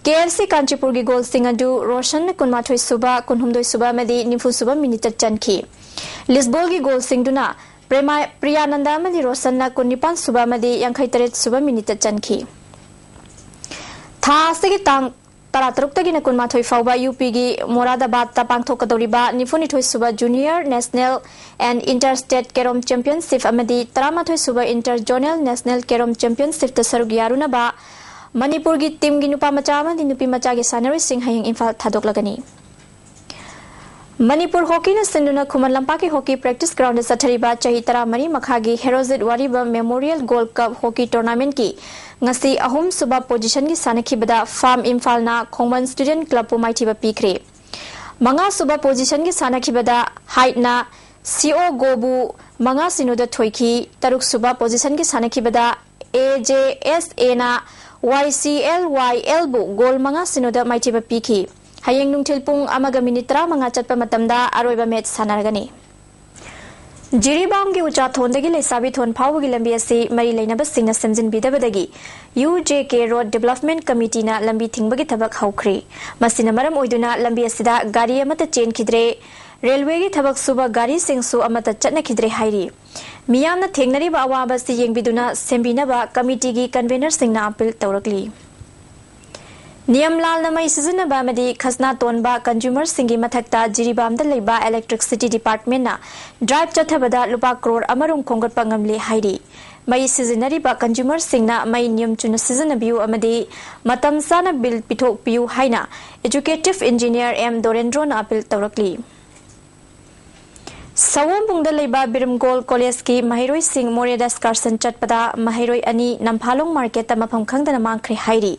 ꯀꯦ ꯑꯦꯐ ꯁꯤ ꯀꯥꯟꯆꯤꯄꯨꯔꯒꯤ goalꯁꯤꯡ ꯑꯗꯨ ꯔꯣꯁꯟꯅ ꯀꯨꯟꯃꯥꯊꯣꯏ ꯁꯨꯕ, ꯀꯨꯟꯍꯨꯝꯗꯣꯏ ꯁꯨꯕ ꯑꯃꯗꯤ ꯅꯤꯐꯨ ꯁꯨꯕ minuteꯇ ꯆꯟꯈꯤ꯫ ꯂꯤꯁꯕꯣꯜꯒꯤ goalꯁꯤꯡꯗꯨꯅ ꯄ꯭ꯔꯦꯃꯥ-, ꯄ꯭ꯔꯤꯌꯥꯅꯟꯗ ꯑꯃꯗꯤ ꯔꯣꯁꯟꯅ ꯀꯨꯟꯅꯤꯄꯥꯟ ꯁꯨꯕ ꯑꯃꯗꯤ ꯌꯥꯡꯈꯩ ꯇꯔꯦꯠ ꯁꯨꯕ minuteꯇ ꯆꯟꯈꯤ꯫ ꯊꯥ ꯑꯁꯤꯒꯤ ꯇꯥꯡ ꯇꯔꯥꯇꯔꯨꯛꯇꯒꯤꯅ ꯀꯨꯟꯃꯥꯊꯣꯏ ꯐꯥꯎꯕ ꯌꯨ ꯄꯤꯒꯤ ꯃꯣꯔꯥꯗꯥꯕꯥꯗꯇ ꯄꯥꯡꯊꯣꯛꯀꯗꯧꯔꯤꯕ ꯅꯤꯐꯨꯅꯤꯊꯣꯏ ꯁꯨꯕ Junior National and Inter State Carrom Championship ꯑꯃꯗꯤ ꯇꯔꯥꯃꯥꯊꯣꯏ ꯁꯨꯕ Inter Zonal National Carrom Championshipꯇ ꯁꯔꯨꯛ ꯌꯥꯔꯨꯅꯕ ꯃꯅꯤꯄꯨꯔꯒꯤ teamꯒꯤ ꯅꯨꯄꯥ ꯃꯆꯥ ꯑꯃꯗꯤ ꯅꯨꯄꯤ ꯃꯆꯥꯒꯤ ꯁꯥꯟꯅꯔꯣꯏꯁꯤꯡ ꯍꯌꯦꯡ ꯏꯝꯐꯥꯜ ꯊꯥꯗꯣꯛꯂꯒꯅꯤ꯫ ꯃꯅꯤꯄꯨꯔ ꯍꯣꯀꯤꯅ ꯁꯤꯟꯗꯨꯅ ꯈꯨꯃꯟ ꯂꯝꯄꯥꯛꯀꯤ ꯍꯣꯀꯤ ꯄ꯭ꯔꯦꯛꯇꯤꯁ ꯒ꯭ꯔꯥꯎꯟꯗ ꯆꯠꯊꯔꯤꯕ ꯆꯍꯤ ꯇꯔꯥꯃꯔꯤ ꯃꯈꯥꯒꯤ ꯍꯦꯔꯣꯖꯤꯠ ꯋꯥꯔꯤꯕꯝ ꯃꯦꯃꯣꯔꯤꯌꯦꯜ ꯒꯣꯜꯗ ꯀꯞ ꯍꯣꯀꯤ ꯇꯣꯔꯅꯥꯃꯦꯟꯠꯀꯤ ꯉꯁꯤ ꯑꯍꯨꯝꯁꯨꯕ ꯄꯣꯖꯤꯁꯟꯒꯤ ꯁꯥꯟꯅꯈꯤꯕꯗ ꯐꯥꯝ ꯏꯝꯐꯥꯜꯅ ꯈꯣꯡꯃꯟ ꯁ꯭ꯇꯨꯗꯦꯟꯠ ꯀ꯭ꯂꯕꯄꯨ ꯃꯥꯏꯊꯤꯕ ꯄꯤꯈ꯭ꯔꯦ꯫ ꯃꯉꯥꯁꯨꯕ ꯄꯣꯖꯤꯁꯟꯒꯤ ꯁꯥꯟꯅꯈꯤꯕꯗ ꯍꯥꯏꯠꯅ ꯁꯤ ꯑꯣ ꯒꯣꯕꯨ ꯃꯉꯥ ꯁꯤꯅꯣꯗ ꯊꯣꯏꯈꯤ꯫ ꯇꯔꯨꯛꯁꯨꯕ ꯄꯣꯖꯤꯁꯟꯒꯤ ꯁꯥꯟꯅꯈꯤꯕꯗ ꯑꯦ ꯖꯦ ꯑꯦꯁ ꯑꯦꯅ ꯋꯥꯏ ꯁꯤ ꯑꯦꯜ ꯋꯥꯏ ꯑꯦꯜꯕꯨ ꯒꯣꯜ ꯃꯉꯥ ꯁꯤꯅꯣꯗ ꯃꯥꯏꯊꯤꯕ ꯄꯤꯈꯤ꯫ ꯍꯌꯦꯡ ꯅꯨꯡꯊꯤꯜ ꯄꯨꯡ ꯑꯃꯒ ꯃꯤꯅꯤꯠ ꯇꯔꯥꯃꯉꯥ ꯆꯠꯄ ꯃꯇꯝꯗ ꯑꯔꯣꯏꯕ ꯃꯦꯆ ꯁꯥꯟꯅꯔꯒꯅꯤ꯫ ꯖꯤꯔꯤꯕꯥꯝꯒꯤ ꯎꯆꯥꯊꯣꯟꯗꯒꯤ ꯂꯩꯁꯥꯕꯤ ꯊꯣꯟ ꯐꯥꯎꯕꯒꯤ ꯂꯝꯕꯤ ꯑꯁꯤ ꯃꯔꯤ ꯂꯩꯅꯕꯁꯤꯡꯅ ꯁꯦꯝꯖꯤꯟꯕꯤꯗꯕꯗꯒꯤ U J K road development ꯀꯃꯤꯇꯤꯅ ꯂꯝꯕꯤ ꯊꯤꯡꯕꯒꯤ ꯊꯕꯛ ꯍꯧꯈ꯭ꯔꯦ꯫ ꯃꯁꯤꯅ ꯃꯔꯝ ꯑꯣꯏꯗꯨꯅ ꯂꯝꯕꯤ ꯑꯁꯤꯗ ꯒꯥꯔꯤ ꯑꯃꯠꯇ ꯆꯦꯟꯈꯤꯗ꯭ꯔꯦ꯫ ꯔꯦꯜꯋꯦꯒꯤ ꯊꯕꯛ ꯁꯨꯕ ꯒꯥꯔꯤꯁꯤꯡꯁꯨ ꯑꯃꯠꯇ ꯆꯠꯅꯈꯤꯗ꯭ꯔꯦ ꯍꯥꯏꯔꯤ꯫ ꯃꯤꯌꯥꯝꯅ ꯊꯦꯡꯅꯔꯤꯕ ꯑꯋꯥꯕ ꯑꯁꯤ ꯌꯦꯡꯕꯤꯗꯨꯅ ꯁꯦꯝꯕꯤꯅꯕ ꯀꯃꯤꯇꯤꯒꯤ ꯀꯟꯚꯦꯅꯔꯁꯤꯡꯅ ꯑꯄꯤꯜ ꯇꯧꯔꯛꯂꯤ꯫ ꯅꯤꯌꯝ ꯂꯥꯜꯅ ꯃꯩ ꯁꯤꯖꯤꯟꯅꯕ ꯑꯃꯗꯤ ꯈꯖꯅꯥ ꯇꯣꯟꯕ ꯀꯟꯖꯨꯃꯔꯁꯤꯡꯒꯤ ꯃꯊꯛꯇ ꯖꯤꯔꯤꯕꯥꯝꯗ ꯂꯩꯕ ꯏꯂꯦꯛꯇ꯭ꯔꯤꯁꯤꯇꯤ ꯗꯤꯄꯥꯔꯠꯃꯦꯟꯠꯅ ꯗ꯭ꯔꯥꯏꯚ ꯆꯠꯊꯕꯗ ꯂꯨꯄꯥ ꯀ꯭ꯔꯣꯔ ꯑꯃꯔꯣꯝ ꯈꯣꯝꯒꯠꯄ ꯉꯝꯂꯦ ꯍꯥꯏꯔꯤ꯫ ꯃꯩ ꯁꯤꯖꯤꯟꯅꯔꯤꯕ ꯀꯟꯖꯨꯃꯔꯁꯤꯡꯅ ꯃꯩ ꯅꯤꯌꯝ ꯆꯨꯝꯅ ꯁꯤꯖꯤꯟꯅꯕꯤꯌꯨ ꯑꯃꯗꯤ ꯃꯇꯝ ꯆꯥꯅ ꯕꯤꯜ ꯄꯤꯊꯣꯛꯄꯤꯌꯨ ꯍꯥꯏꯅ ꯑꯦꯖꯨꯀꯦꯇꯤꯚ ꯏꯟꯖꯤꯅꯤꯌꯔ ꯑꯦꯝ ꯗꯣꯔꯦꯟꯗ꯭ꯔꯣꯅ ꯑꯄꯤꯜ ꯇꯧꯔꯛꯂꯤ꯫ ꯁꯑꯣꯝꯕꯨꯡꯗ ꯂꯩꯕ ꯕꯤꯔꯝꯒꯣꯜ ꯀꯣꯂꯦꯖꯀꯤ ꯃꯍꯩꯔꯣꯏꯁꯤꯡ ꯃꯣꯔꯦꯗ ꯁ꯭ꯀꯥꯔꯁꯟ ꯆꯠꯄꯗ ꯃꯍꯩꯔꯣꯏ ꯑꯅꯤ ꯅꯝꯐꯥꯂꯣꯡ ꯃꯥꯔꯀꯦꯠꯇ ꯃꯐꯝ ꯈꯪꯗꯅ ꯃꯥꯡꯈ꯭ꯔꯦ ꯍꯥꯏꯔꯤ꯫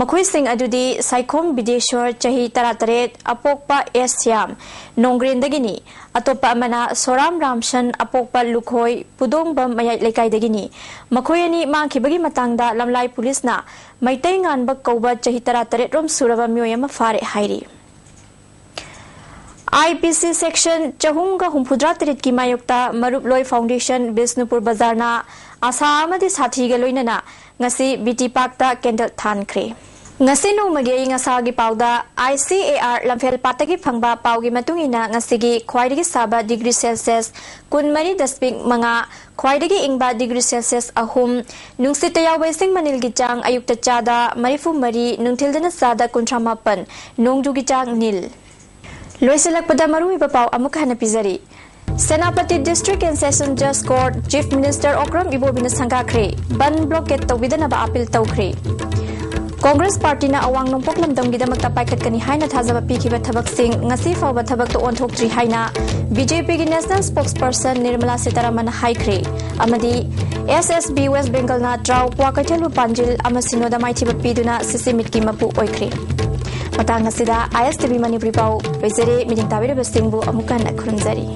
ꯃꯈꯣꯏꯁꯤꯡ ꯑꯗꯨꯗꯤ ꯁꯥꯏꯈꯣꯝ ꯕꯤꯗꯦꯁ꯭ꯋꯔ, ꯆꯍꯤ ꯇꯔꯥꯇꯔꯦꯠ, ꯑꯄꯣꯛꯄ ꯑꯦꯁ ꯁ꯭ꯌꯥꯝ, ꯅꯣꯡꯒ꯭ꯔꯦꯟꯗꯒꯤꯅꯤ꯫ ꯑꯇꯣꯞꯄ ꯑꯃꯅ ꯁꯣꯔꯥꯝ ꯔꯥꯝꯁꯟ, ꯑꯄꯣꯛꯄ ꯂꯨꯈꯣꯏ, ꯄꯨꯗꯣꯡꯕꯝ ꯃꯌꯥꯏ ꯂꯩꯀꯥꯏꯗꯒꯤꯅꯤ꯫ ꯃꯈꯣꯏ ꯑꯅꯤ ꯃꯥꯡꯈꯤꯕꯒꯤ ꯃꯇꯥꯡꯗ ꯂꯝꯂꯥꯏ ꯄꯨꯂꯤꯁꯅ ꯃꯩꯇꯩ ꯉꯥꯟꯕ ꯀꯧꯕ ꯆꯍꯤ ꯇꯔꯥꯇꯔꯦꯠ ꯔꯣꯝ ꯁꯨꯔꯕ ꯃꯤꯑꯣꯏ ꯑꯃ ꯐꯥꯔꯦ ꯍꯥꯏꯔꯤ꯫ ꯑꯥꯏ ꯄꯤ ꯁꯤ ꯁꯦꯛꯁꯟ ꯆꯍꯨꯝꯒ ꯍꯨꯝꯐꯨꯇꯔꯥ ꯇꯔꯦꯠꯀꯤ ꯃꯥꯌꯣꯛꯇ ꯃꯔꯨꯞꯂꯣꯏ ꯐꯥꯎꯟꯗꯦꯁꯟ ꯕꯤꯁꯅꯨꯄꯨꯔ ꯕꯖꯥꯔꯅ ꯑꯁꯥ ꯑꯃꯗꯤ ꯁꯥꯊꯤꯒ ꯂꯣꯏꯅꯅ ꯉꯁꯤ ꯕꯤ ꯇꯤ ꯄꯥꯛꯇ ꯀꯦꯟꯗꯜ ꯊꯥꯟꯈ꯭ꯔꯦ꯫ ꯉꯁꯤ ꯅꯣꯡꯃꯒꯤ ꯑꯏꯪ ꯑꯁꯥꯒꯤ ꯄꯥꯎꯗ ꯑꯥꯏ ꯁꯤ ꯑꯦ ꯑꯥꯔ ꯂꯝꯐꯦꯜ ꯄꯥꯠꯇꯒꯤ ꯐꯪꯕ ꯄꯥꯎꯒꯤ ꯃꯇꯨꯡ ꯏꯟꯅ ꯉꯁꯤꯒꯤ ꯈ꯭ꯋꯥꯏꯗꯒꯤ ꯁꯥꯕ ꯗꯤꯒ꯭ꯔꯤ ꯁꯦꯜꯁꯤꯌꯁ ꯀꯨꯟꯃꯔꯤ ꯗꯁꯃꯤꯛ ꯃꯉꯥ, ꯈ꯭ꯋꯥꯏꯗꯒꯤ ꯏꯪꯕ ꯗꯤꯒ꯭ꯔꯤ ꯁꯦꯜꯁꯤꯌꯁ ꯑꯍꯨꯝ, ꯅꯨꯡꯁꯤꯠꯇ ꯌꯥꯎꯕ ꯏꯁꯤꯡ ꯃꯅꯤꯜꯒꯤ ꯆꯥꯡ ꯑꯌꯨꯛꯇ ꯆꯥꯗ ꯃꯔꯤꯐꯨ ꯃꯔꯤ, ꯅꯨꯡꯊꯤꯜꯗꯅ ꯆꯥꯗ ꯀꯨꯟꯊ꯭ꯔꯥ ꯃꯥꯄꯟ, ꯅꯣꯡꯖꯨꯒꯤ ꯆꯥꯡ ꯅꯤꯜ꯫ ꯂꯣꯏꯁꯤꯜꯂꯛꯄꯗ ꯃꯔꯨꯑꯣꯏꯕ ꯄꯥꯎ ꯑꯃꯨꯛ ꯍꯟꯅ ꯄꯤꯖꯔꯤ꯫ Senapati District and Session Judge Court Chief Minister Okram ꯏꯕꯣꯕꯤꯅ ꯁꯪꯒꯥꯈ꯭ꯔꯦ꯫ ꯕꯟ ꯕ꯭ꯂꯣꯀꯦꯠ ꯇꯧꯕꯤꯗꯅꯕ ꯑꯥꯄꯤꯜ ꯇꯧꯈ꯭ꯔꯦ꯫ ꯀꯣꯡꯒ꯭ꯔꯦꯁ ꯄꯥꯔꯇꯤꯅ ꯑꯋꯥꯡ ꯅꯣꯡꯄꯣꯛ ꯂꯝꯗꯝꯒꯤꯗꯃꯛꯇ ꯄꯥꯏꯈꯠꯀꯅꯤ ꯍꯥꯏꯅ ꯊꯥꯖꯕ ꯄꯤꯈꯤꯕ ꯊꯕꯛꯁꯤꯡ ꯉꯁꯤ ꯐꯥꯎꯕ ꯊꯕꯛꯇ ꯑꯣꯟꯊꯣꯛꯇ꯭ꯔꯤ ꯍꯥꯏꯅ ꯕꯤ ꯖꯦ ꯄꯤꯒꯤ ꯅꯦꯁꯅꯦꯜ ꯁ꯭ꯄꯣꯛꯁꯄꯔꯁꯟ ꯅꯤꯔꯃꯂꯥ ꯁꯤꯇꯥꯔꯥꯃꯟꯅ ꯍꯥꯏꯈ꯭ꯔꯦ꯫ ꯑꯃꯗꯤ ꯑꯦꯁ ꯑꯦꯁ ꯕꯤ ꯋꯦꯁ ꯕꯦꯡꯒꯜꯅ ꯇ꯭ꯔꯥꯎ ꯀ꯭ꯋꯥꯀꯩꯊꯦꯜ ꯎꯄꯥꯟꯖꯤꯜ ꯑꯃ ꯁꯤꯅꯣꯗ ꯃꯥꯏꯊꯤꯕ ꯄꯤꯗꯨꯅ ꯁꯤꯁꯤꯃꯤꯠꯀꯤ ꯃꯄꯨ ꯑꯣꯏꯈ꯭ꯔꯦ꯫ ꯃꯇꯥꯡ ꯑꯁꯤꯗ ꯑꯥꯏ ꯑꯦꯁ ꯇꯤ ꯚꯤ ꯃꯅꯤꯄꯨꯔꯤ ꯄꯥꯎ ꯂꯣꯏꯖꯔꯦ꯫ ꯃꯤꯠꯌꯦꯡ ꯇꯥꯕꯤꯔꯤꯕꯁꯤꯡꯕꯨ ꯑꯃꯨꯛ ꯍꯟꯅ ꯈꯨꯔꯨꯝꯖꯔꯤ꯫